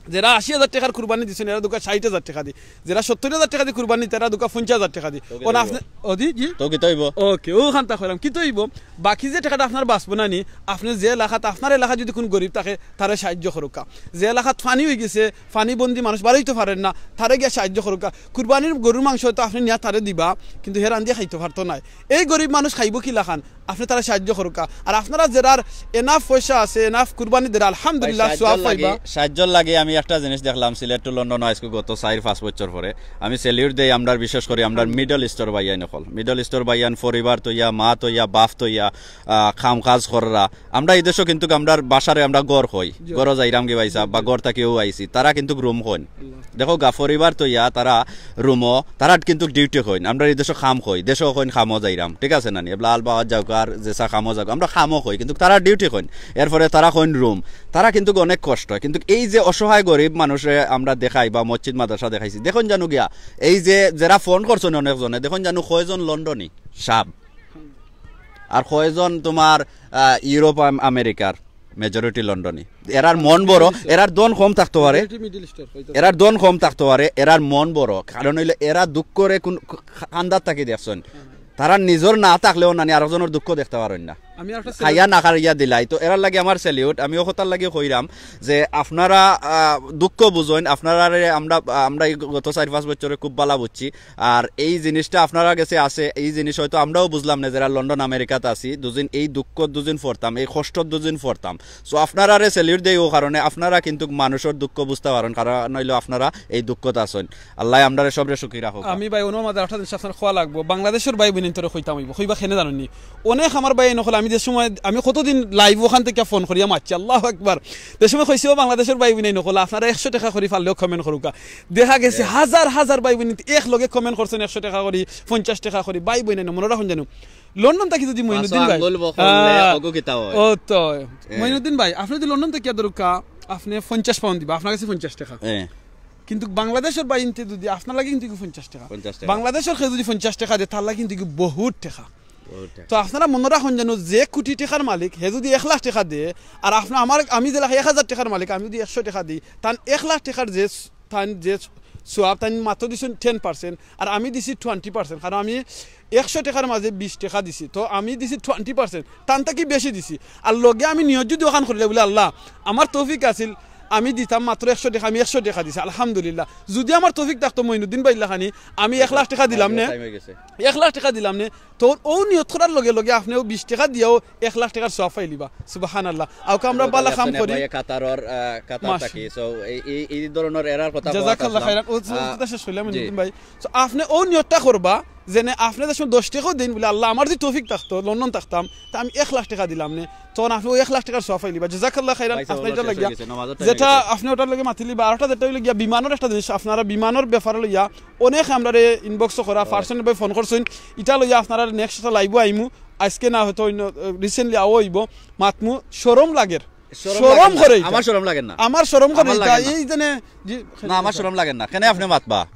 যেরা আশি হাজার টেকার কুরবানি দিছইন, এরা দুকা ষাইট হাজার টেকা দেইন। যেরা সত্তইর হাজার টেকা দি কুরবানি, তারা দুকা পঞ্চাশ হাজার টেকা দেইন। তো কিতা অইবো? অদি, জি? তো কিতা অইবো? OK, অউ খানতা কইরাম, কিতা অইবো? বাকি যে টেকাটা আপনার বাঁচবো না নি, আপনে যে এলাকাত, আপনার এলাকাত যুদি কুনু গরিব থাকে, তারে সাহায্য করউক্কা। যে এলাকাত পানি অইগেছে, পানিবন্দী মানুষ বারইতো পারের না, তারে গিয়া সাহায্য করউক্কা। কুরবানির গরুর মাংস অয়তো আপনে নিয়া তারে দিবা, কিন্তু হে রান্দিয়া খাইতো পারতো নায়। এই গরিব মানুষ খাইবো কিলাখান? আপনে তারে সাহায্য করউক্কা। আর আপনারা যেরার enough পয়সা আছে, enough কুরবানি দেরা, আলহামদুলিল্লাহ, ভাই, সাহায্যর সওয়াব লাগি, পাইবা। সাহায্যর লাগি আমি একটা জিনিস দেখলাম, সিলেট to লন্ডন আইজকু গত চাইর পাঁচ বছর পরে। আমি salute দেই আমরার, বিশেষ করি আমরার Middle Eastর ভাইয়াইন অকল। Middle Eastর ভাইয়াইন পরিবার থইয়া, মা থইয়া, বাপ থইয়া, আহ, কাম কাজ কররা। আমরা ই দেশো কিন্তুক আমরার বাসারে আমরা ঘর কই। জি। ঘরো যাইরাম গি ভাইসাব, বা ঘর থাকিও আইছি। তারা কিন্তুক room কইন। আল্লাহ। দেখউক্কা, পরিবার থইয়া তারা roomও, তারা কিন্তুক duty কইন। আমরার ই দেশো কাম কই, দেশো কইন কামো যাইরাম। ঠিক আছে না নি? এবলা আল বাওয়াত যাউক্কা আর যেসা কামো যাউক্কা, আমরা কামো কই, কিন্তুক তারা duty কইন। এরপরে তারা কইন room। তারা কিন্তুক অনেক কষ্ট অয়। কিন্তুক এই যে অসহায় গরিব মানুষরে আমরা দেখাই বা মসজিদ মাদ্রাসা দেখাইছি, দেখইন জানু গিয়া, এই যে যেরা phone করছইন অনেকজনে, দেখইন জানু কয়জন লন্ডনী সাব। আর কয়জন তুমার, আহ, ইউরোপ, আম-, আমেরিকার, majority লন্ডনী। এরার মন বড়, এরার ধন কম থাকতো পারে, Majority Middle Eastর অইতো। এরার ধন কম থাকতো পারে, এরার মন বড়। কারণ অইলে এরা দুঃখরে কুন কান্দাত থাকি দেখছইন। তারা নিজর না থাকলেও নানি আরকজনর দুঃখ দেখতা পারইন না। আমি একটা খাইয়া না খাইয়া দিলাই। তো এরার লাগি আমার salute। আমি অউ কথার লাগি কইরাম যে আপনারা, আহ, দুঃখ বুঝইন, আপনারারে আমরা, আমরা ই গত চাইর পাঁচ বছরে খুব বালা বুঝছি। আর এই জিনিসটা আপনারার গেছে আছে, এই জিনিস অয়তো আমরাও বুঝলাম না, যেরা লন্ডন আমেরিকাত আছি, দুদিন এই দুঃখ দুদিন পড়তাম, এই কষ্ট দুদিন পড়তাম। So আপনারারে salute দেই অউ কারণে, আপনারা কিন্তুক মানুষর দুঃখ বুঝতা পারইন, কারণ অইলো আপনারা এই দুঃখত আছইন। আল্লায় আমরারে সবরে সুখী রাখউক। আমি ভাই, অনর মাঝে একটা জিনিস আপনার কওয়া লাগবো, বাংলাদেশর ভাই বইনাইন্তরে কইতাম অইবো, কইবা কেনে জানইন নি? অনেক আমার ভাইয়াইন অকল, আমি যে সময়, আমি কতদিন live অখান থাকি phone করিয়া মাতছি, আল্লাহু আকবার। যে সময় কইছি, "ও বাংলাদেশর ভাই বইনাইন অকল, আপনারা একশো টেকা করি পারলেও comment করউক্কা।" দেখা গেছে হাজার হাজার ভাই বইনাইন্তে একলগে comment করছইন, একশো টেকা করি, পঞ্চাশ টেকা করি। ভাই বইনাইন, মনো রাখইন জানু, লন্ডন থাকি যুদি মইনুদ্দিন ভাই, পাঁচশো আঙ্গুল বকললে আহ, অগু কিতা অয়? অউ তো অয়। এ। মইনুদ্দিন ভাই, আপনে যুদি লন্ডন থাকিয়া ধরউক্কা, আপনে পঞ্চাশ pound দিবা, আপনার গেছে পঞ্চাশ টেকা। এ। কিন্তুক বাংলাদেশর ভাইয়াইন্তে যুদি আপনার লাগি কিন্তুক পঞ্চাশ টেকা। পঞ্চাশ টেকা। বাংলাদেশর কেউ যুদি পঞ্চাশ টেকা দেয়, তার লাগি কিন্তুক বহুত টেকা। বহুত টেকা। তো আপনারা মনো রাখইন জানু, যে কুটি টেকার মালিক, হে যুদি এক লাখ টেকা দেয়, আর আপনা-, আমার, আমি যেলা এক হাজার টেকার মালিক, আমি যুদি একশো টেকা দেই, তান এক লাখ টেকার যে স-, তান যে সওয়াব, তান মাত্র দিছইন ten percent, আর আমি দিছি twenty percent, কারণ আমি একশো টেকার মাঝে বিশ টেকা দিছি, তো আমি দিছি twenty percent, তান থাকি বেশি দিছি। আর লগে আমি নিয়ত যুদি অখান করিলাই বুলে, "আল্লাহ, আমার তৌফিক আছিল, আমি দিতাম মাত্র একশো টেকা, আমি একশো টেকা দিছি, আলহামদুলিল্লাহ। যুদি আমার তৌফিক থাকতো মইনুদ্দিন ভাইর লাখানি, আমি এক লাখ টেকা দিলাম নে, time অইগেছে। এক লাখ টেকা দিলাম নে।" তো অউ নিয়ত করার লগে লগে আপনেও বিশ টেকা দিয়াও এক লাখ টেকার সওয়াব পাইলিবা। সুবহানাল্লাহ। আউক্কা আমরা বালা কাম করি। ভাই কাতারর, আহ, কাতার থাকি। So, এই, এই, এই ধরনর এরার কথা জাযাকাল্লাহ খাইরান। অউ, অউ, আহ, কথা শেষ করিলাম, জি। মইনুদ্দিন ভাই। So, আপনে অউ নিয়তটা করবা, যেনে আপনে যে সময় দশ টেকাও দেইন, বুলে, "আল্লাহ, আমার যুদি তৌফিক থাকতো, লন্ডন থাকতাম, তে আমি এক লাখ টেকা দিলাম নে।" তখন আপনে অউ এক লাখ টেকার সওয়াব পাইলিবা। জাযাকাল্লাহ খাইরান, ভাই, আপনে ইটার লাগিয়া। যেটা আপনে অটার লগে মাতিলিবা, আর একটা যেটা অইলো গিয়া বিমানর একটা জিনিস, আপনারা বিমানর ব্যাপারে লইয়া অনেক আমরারে inbox করা, personal ভাবে phone করছইন, ইটা লইয়া আপনারার next একটা live-ও আইমু। আইজকে না, হয়তো অইন্য, আহ, recently আও অইবো, মাতমু, শরম লাগের। শরম শরম লাগের না। করে ইটা। আমার শরম লাগের না। আমার শরম করে আমার ইটা। লাগের না। এই জেনে, জি, না, আমার শরম লাগের না। কেনে আপনে মাতবা?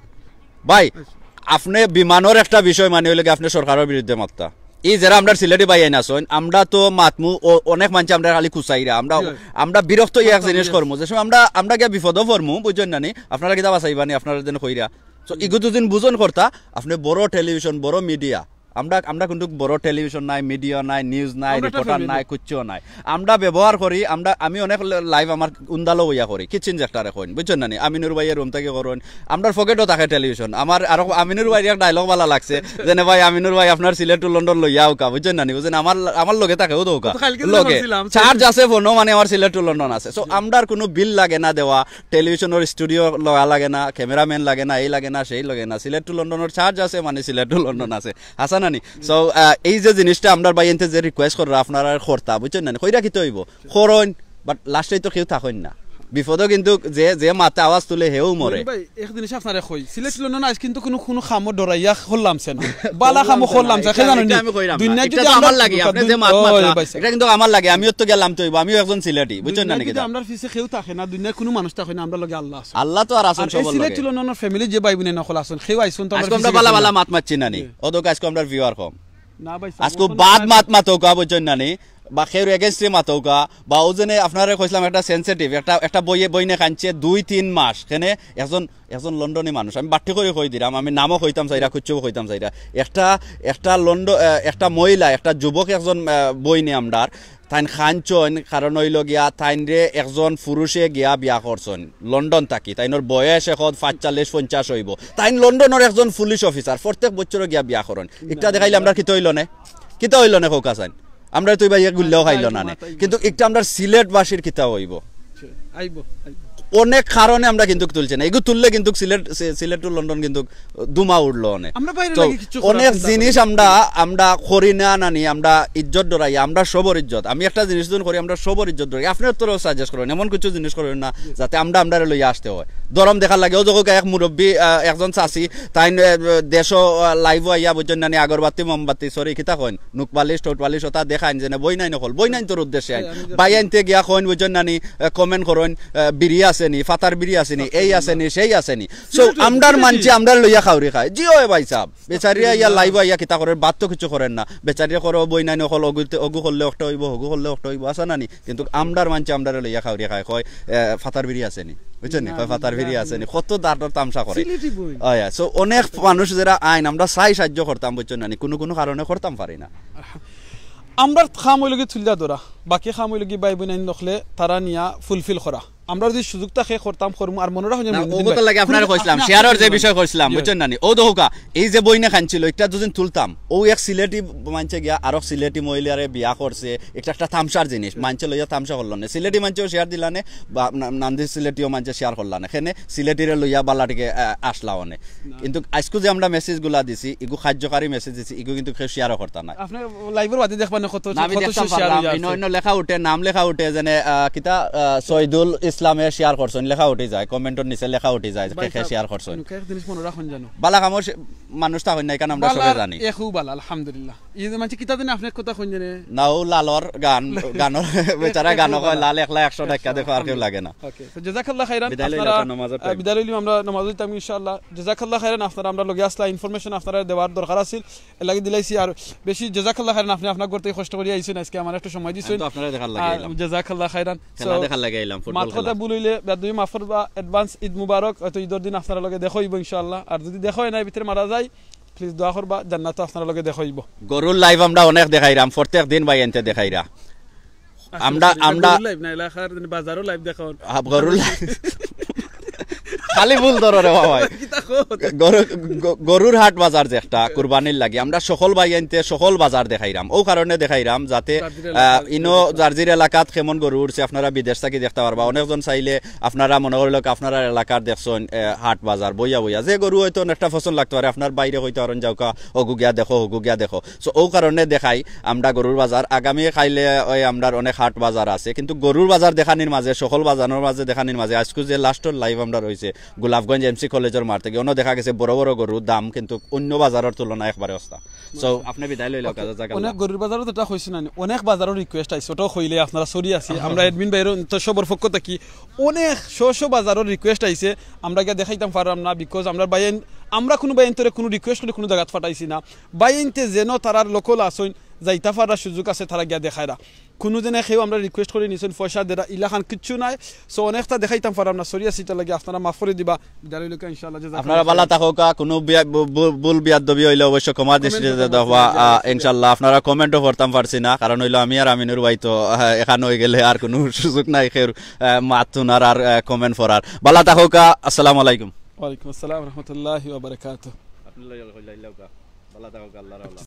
ভাই, আচ্ছা। আপনে বিমানর একটা বিষয় মানে অইলো গি আপনে সরকারর বিরুদ্ধে মাততা। ই যেরা আমরার সিলেটি ভাইয়াইন আছইন, আমরা তো মাতমু, অ-, অনেক মানষে আমরারে খালি খুচাইরা। আমরা, জি। আমরা বিরক্ত অইয়া এক বিরক্ত জিনিস অইয়া। করমু। যে সময় আমরা, আমরা গিয়া বিপদো পড়মু, বুঝছইন না নি? আপনারা কিতা বাচাইবা নি? আপনারা যেন কইরা। So, হুম। ইগু দুদিন বুঝন কর্তা, আপনে বড় television, বড় media। আমরা, আমরা কুন্তুক বড় television নায়, media নায়, news নায়, আমরা একটা reporter family। নায়, কুচ্ছু নায়। আমরা ব্যবহার করি, আমরা, আমি অনেক ল-, live আমার উন্দালো অইয়া করি, kitchen যেটারে কইন, বুঝছইন না নি? আমিনুর ভাইয়ে room থাকি করইন, আমরার পকেটো থাকে television, আমার আরো আমিনুর ভাইর এক dialogue বালা লাগছে, যেনে, "ভাই, আমিনুর ভাই আপনার সিলেট to লন্ডন লইয়া আউক্কা", বুঝছইন না নি? বুঝছইন, আমার, আমার লগে থাকেও তো আউক্কা। ও তো কালকে তো লগে। মারছিলাম। Charge আছে ফোনো, মানে আমার সিলেট to লন্ডন আছে। So, আমরার কুনু bill লাগে না দেওয়া, television-র studio লওয়া লাগে না, cameraman লাগে না, এই লাগে না, সেই লাগে না। সিলেট to লন্ডনর charge আছে, মানে সিলেট to লন্ডন আছে। হাছা না নি? So, আহ, এই যে জিনিসটা আমরার ভাইয়াইন্তে যে request কররা, আপনারা কর্তা, বুঝছইন না নি? কইরা কিতা অইবো? করইন, but last-এ তো কেউ থাকইন না। বিপদও কিন্তু যে, যে মাতে আওয়াজ তুলে হেউ মরে। মইন ভাই, এক জিনিস আপনারে কই, সিলেট লন্ডন আইজ কিন্তু কুনু, কুনু কামো ডরাইয়া করলাম সে না। বালা কামো করলাম সে, কে জানো নি? এটা আমি কইরাম না। দুনিয়া এটা যদি তো আমরা আমার লাগি, আপনি যে মাত ওই মাতলা, ভাই সাহেব। এটা কিন্তু আমার লাগি, আমিও তো গেলাম তো অইবো, আমিও একজন সিলেটি, বুঝছেন না দুনিয়া নি যদি কিতা? আমরার পিছে কেউ থাকে না, দুনিয়া কুনু মানুষ থাকে না, আমরার লগে আল্লাহ আছে। আল্লাহ তো আর আছেন আর এই সবর সিলেট লগে। লন্ডনর ফ্যামিলি যে ভাই বোন অকল আছেন, কেউ আইছইন তো আমরার আজকে আমরা পিছে বালা গেছেন বালা না। মাত মাতছি না নি? জি। অদক আজকে আমরা ভিউয়ার কম। না ভাই সাহেব, আজকে অখন বাদ আমরা মাত মাতউকা বুঝছইন না নি? বা কেউ against এ মাতউকা, বা ও যেনে আপনারে কইছিলাম একটা sensitive, একটা, একটা বইয়ে, বইনে কানছে দুই তিন মাস। কেনে একজন, একজন লন্ডনী মানুষ, আমি বাট্টি করি কই দিরাম, আমি নামও কইতাম চাইরা, কিচ্ছু কইতাম চাইরা। একটা, একটা লন্ড-, আহ, একটা মহিলা, একটা যুবক, একজন, আহ, বইনে আমরার, তাইন কানছইন, কারণ অইলো গিয়া, তাইনরে একজন পুরুষে গিয়া বিয়া করছইন, লন্ডন থাকি। তাইনর বয়স এখন পাঁচচল্লিশ পঞ্চাশ অইবো। তাইন লন্ডনর একজন পুলিশ অফিসার, প্রত্যেক বছরও গিয়া বিয়া করইন। একটা দেখাইলে আমরার কিতা অইলো নে? কিতা অইলো নে কউক্কা চাইন? আমরারে তো ইবায় গুল্লাও খাইলো না নে। কিন্তু একটা আমরার সিলেটবাসীর কিতা অইবো? আইবো, আইবো। অনেক কারণে আমরা কিন্তু তুলছি না। এগু তুললে কিন্তু সিলেট, সি-, সিলেট to লন্ডন কিন্তু ধুমা উঠলো অনে। আমরা বাইরে তো লাগি কিচ্ছু করার অনেক চিন্তা জিনিস করি না। আমরা, আমরা করি না নানি, আমরা ইজ্জত ডরাই, আমরা সবর ইজ্জত। আমি একটা জিনিস যখন করি, আমরা সবর ইজ্জত ডরাই। আপনার তোরাও suggest করেন, এমন কিছু জিনিস করেন না, যাতে আমরা, আমরারে লইয়া আসতে হয়। ধরম দেখার লাগে, ও যখন এক মুরব্বী, আহ, একজন চাচি, তাইন, আহ, দেশো, আহ, live আইয়া বুঝছইন নানি, আগরবাতি, মোমবাতি, sorry, কিতা কইন, নুকপালিশ, ঠোঁটপালিশ, ওটা দেখাইন, যেনে বইনাইন অকল, বইনাইন তোর উদ্দেশ্যে আইন। হ্যাঁ, আমি just ভাইয়াইন্তে গিয়া কইন, বুঝছইন নানি, আহ, comment করইন, আহ, বিড়ি আছে নি, ফাতার বিড়ি আছে নি, এই আছে নি, সেই আছে নি। So, সিলেটি, আমরার সিলেটি। মানষে আমরার লইয়া খাউরি খায়। জি অয় ভাই সাহেব। বেচারিয়ে আইয়া live আইয়া কিতা করের, বাদ তো কিছু করের না। বেচারিয়ে কয়, "ও বইনাইন অকল, অগু করলে একটা অইবো, হগু করলে একটা অইবো", আছে না নি? কিন্তু আমরার মানষে আমরারে লইয়া খাউরি খায়, কয়, "এ, ফাতার বিড়ি আছে নি?" বুঝছইন নি? কয়, "ফাতার বিড়ি আছে নি?" কত দাঁড়র তামশা করে। সিলেটি বই। অয়, অয়। So, অনেক মানুষ যেরা আইন, আমরা চাই সাহায্য করতাম, বুঝছইন না নি? কুনু কুনু কারণে করতাম পারি না। আমরার কাম অইলো গি তুলিয়া ধরা, বাকি কাম অইলো গি ভাই বইনাইন অকলে তারা নিয়া fulfill করা। আমরা যদি সুযোগ থাকে করতাম, করমু। আর মনে রাখইন যে না, মনে ও দিন কথা ভাই, লাগে আপনারে কুনু কইছিলাম, আপনি শেয়ারর যে বিষয় কইছিলাম, জি। বুঝছইন না নি? ও দেখউক্কা, এই যে বইনে কানছিল, একটা দুদিন তুলতাম, ও এক সিলেটি মানষে গিয়া আরক সিলেটি মহিলারে বিয়া করছে, একটা, একটা তামশার জিনিস, মানষে লইয়া তামশা করলো না। সিলেটি মানষেও শেয়ার দিলা নে, বা না-, নান্দি সিলেটিও মানষে শেয়ার করলা না। কেনে সিলেটিরে লইয়া বালা টিকে, আহ, আসলা অনে। কিন্তু আইজকু যে আমরা message গুলা দিছি, ইগু কার্যকারী message দিছি, ইগু কিন্তু কেউ শেয়ারও করতা না। আপনি live-র বাদে দেখবা না কত, না, আমি কত দেখতাম share পারলাম, হইয়া ইনো আছে। অন্য লেখা উঠে, নাম লেখা উঠে, যেনে, আহ, কিতা, আহ, শহীদুল ইসলামে শেয়ার করছইন, লেখা উঠি যায়, comment-র নিচে লেখা উঠি যায়, কে ভাই কে সাহেব, শেয়ার করছইন। নুকা এক জিনিস মনে রাখইন জানো। বালা কামর সে-, মানুষ তা হইন না, এখানে আমরা বালা সবে আর জানি। একু বালা, আলহামদুলিল্লাহ। এই যে মানষে কিতা জানে, আপনি কথা কইন জানে। না, ও লালর গান, গানর বেচারা গান কয়, "লাল একলা একশো টাকা দেখো, আর কেউ লাগে না।" OK, তো জাযাকাল্লাহ খাইরান, বিদায় লইলাম, আপনারা, নমাজর আহ, time। বিদায় লইলাম আমরা, নমাজ হইতাম ইনশাআল্লাহ। জাযাকাল্লাহ খাইরান, আপনারা আমরার লগে আসলা, information আপনারা দেওয়ার দরকার আছিল, এর লাগি দিলাইছি। আর বেশি জাযাকাল্লাহ খাইরান, আপনি আপনার ঘর থাকি কষ্ট করি আইছইন, আজকে আমার একটু সময় দিছইন। আমি তো আপনারা দেখার লাগি আর আইলাম। জাযাকাল্লাহ খাইরান। খেলা So, দেখার লাগি আইলাম, ফুটবল মাত খেলা। কথা ভুল হইলে বেয়াদবি মাফ করবা, advance ঈদ মুবারক। হয়তো ঈদর দিন আপনারা লগে দেখা হইব ইনশাআল্লাহ। আর যদি দেখা হয় না, ভিতরে মারা যায়, please দোয়া করবা, জান্নাতো আপনারা লগে দেখা হইব। গরুর live আমরা অনেক দেখাইরাম, প্রত্যেক দিন ভাইয়াইন্তে দেখাইরা। আচ্ছা, আমরা, আচ্ছা, এটা আমরা গরুর live না, এলাকার বাজারও live দেখাও। আ, গরুর live। খালি ভুল ধরো রে বাবা। কিতা কও? গরু, গ-, গরুর হাট বাজার যে একটা কুরবানির লাগি, আমরা সকল ভাইয়াইন্তে সকল বাজার দেখাইরাম। ও কারণে দেখাইরাম যাতে, যার যার আ, এলাকার ইনো যার যার এলাকাত কেমন গরু উঠছে, আপনারা বিদেশ থাকি দেখতা পারবা। অনেকজন চাইলে আপনারা মনে করলে আপনারা এলাকার দেখছইন, এ, হাট বাজার বইয়া বইয়া। যে গরু হয়তো অনেকটা পছন্দ লাগতে পারে, আপনার বাইরে হয়তো আরন যাউক্কা, হগু গিয়া দেখো, হগু গিয়া দেখো। So, ও কারণে দেখাই আমরা গরুর বাজার। আগামী কাইলে ওই আমরার অনেক হাট বাজার আছে, কিন্তু গরুর বাজার দেখানির মাঝে, সকল বাজারর মাঝে দেখানির মাঝে, আইজকু যে last-র live আমরার অইছে গোলাপগঞ্জ MC কলেজর মাঠ থাকি, অনো দেখা গেছে বড় বড় গরুর দাম কিন্তু অন্য বাজারর তুলনায় একবারে সস্তা। So, আপনি বিদায় লইলা, OK, জাযাকাল্লাহ। অনেক গরুর বাজারও তো এটা কইছি না, অনেক বাজারর request আইছে, ওটাও কইলে আপনারা sorry আছি, আমরা admin ভাইর তো সবর পক্ষ থাকি অনেক শ শ বাজারর request আইছে, আমরা গিয়া দেখাইতাম পারলাম না, because আমরা ভাইয়াইন, আমরা কুনু ভাইয়াইন্তরে কুনু request করি কুনু জাগাত পাঠাইছি না। ভাইয়াইন্তে যেন তারার local আছইন, যাইতা পারার সুযোগ আছে, তারা গিয়া দেখাইরা। কুনু জনে কেউ আমরা request করি নিছইন, পয়সা দেরা, ইলাখান কিচ্ছু নাই। So, অনেকটা দেখাইতাম পারলাম না, sorry আছি, ইটার লাগি আপনারা মাফ করি দিবা। বিদায় লইলাম ইনশাআল্লাহ, জাযাকাল্লাহ আপনারা বালা খাইরান। থাকউক্কা, কুনু বিয়া-, বু-, বু-, ভুল বিয়াদবি অইলে অবশ্য ক্ষমা দৃষ্টিতে দেখবা, আ, ইনশাআল্লাহ। আপনারা comment-ও পড়তাম পারছি না, কারণ অইলো আমি আর আমিনুর ভাই তো, আ, এখান অইগেলে আর কুনু সুযোগ নাই কেউর, আ, মাত হুনার আর, আ, comment পড়ার। বালা থাকউক্কা, আসসালামু আলাইকুম। ওয়ালাইকুম আসসালাম রহমতুল্লাহি ওয়া বারাকাতুহু। আপনি লইয়া কইলা, ইলাউকা। বালা থাকউক্কা, আল্লাহর হাওলা।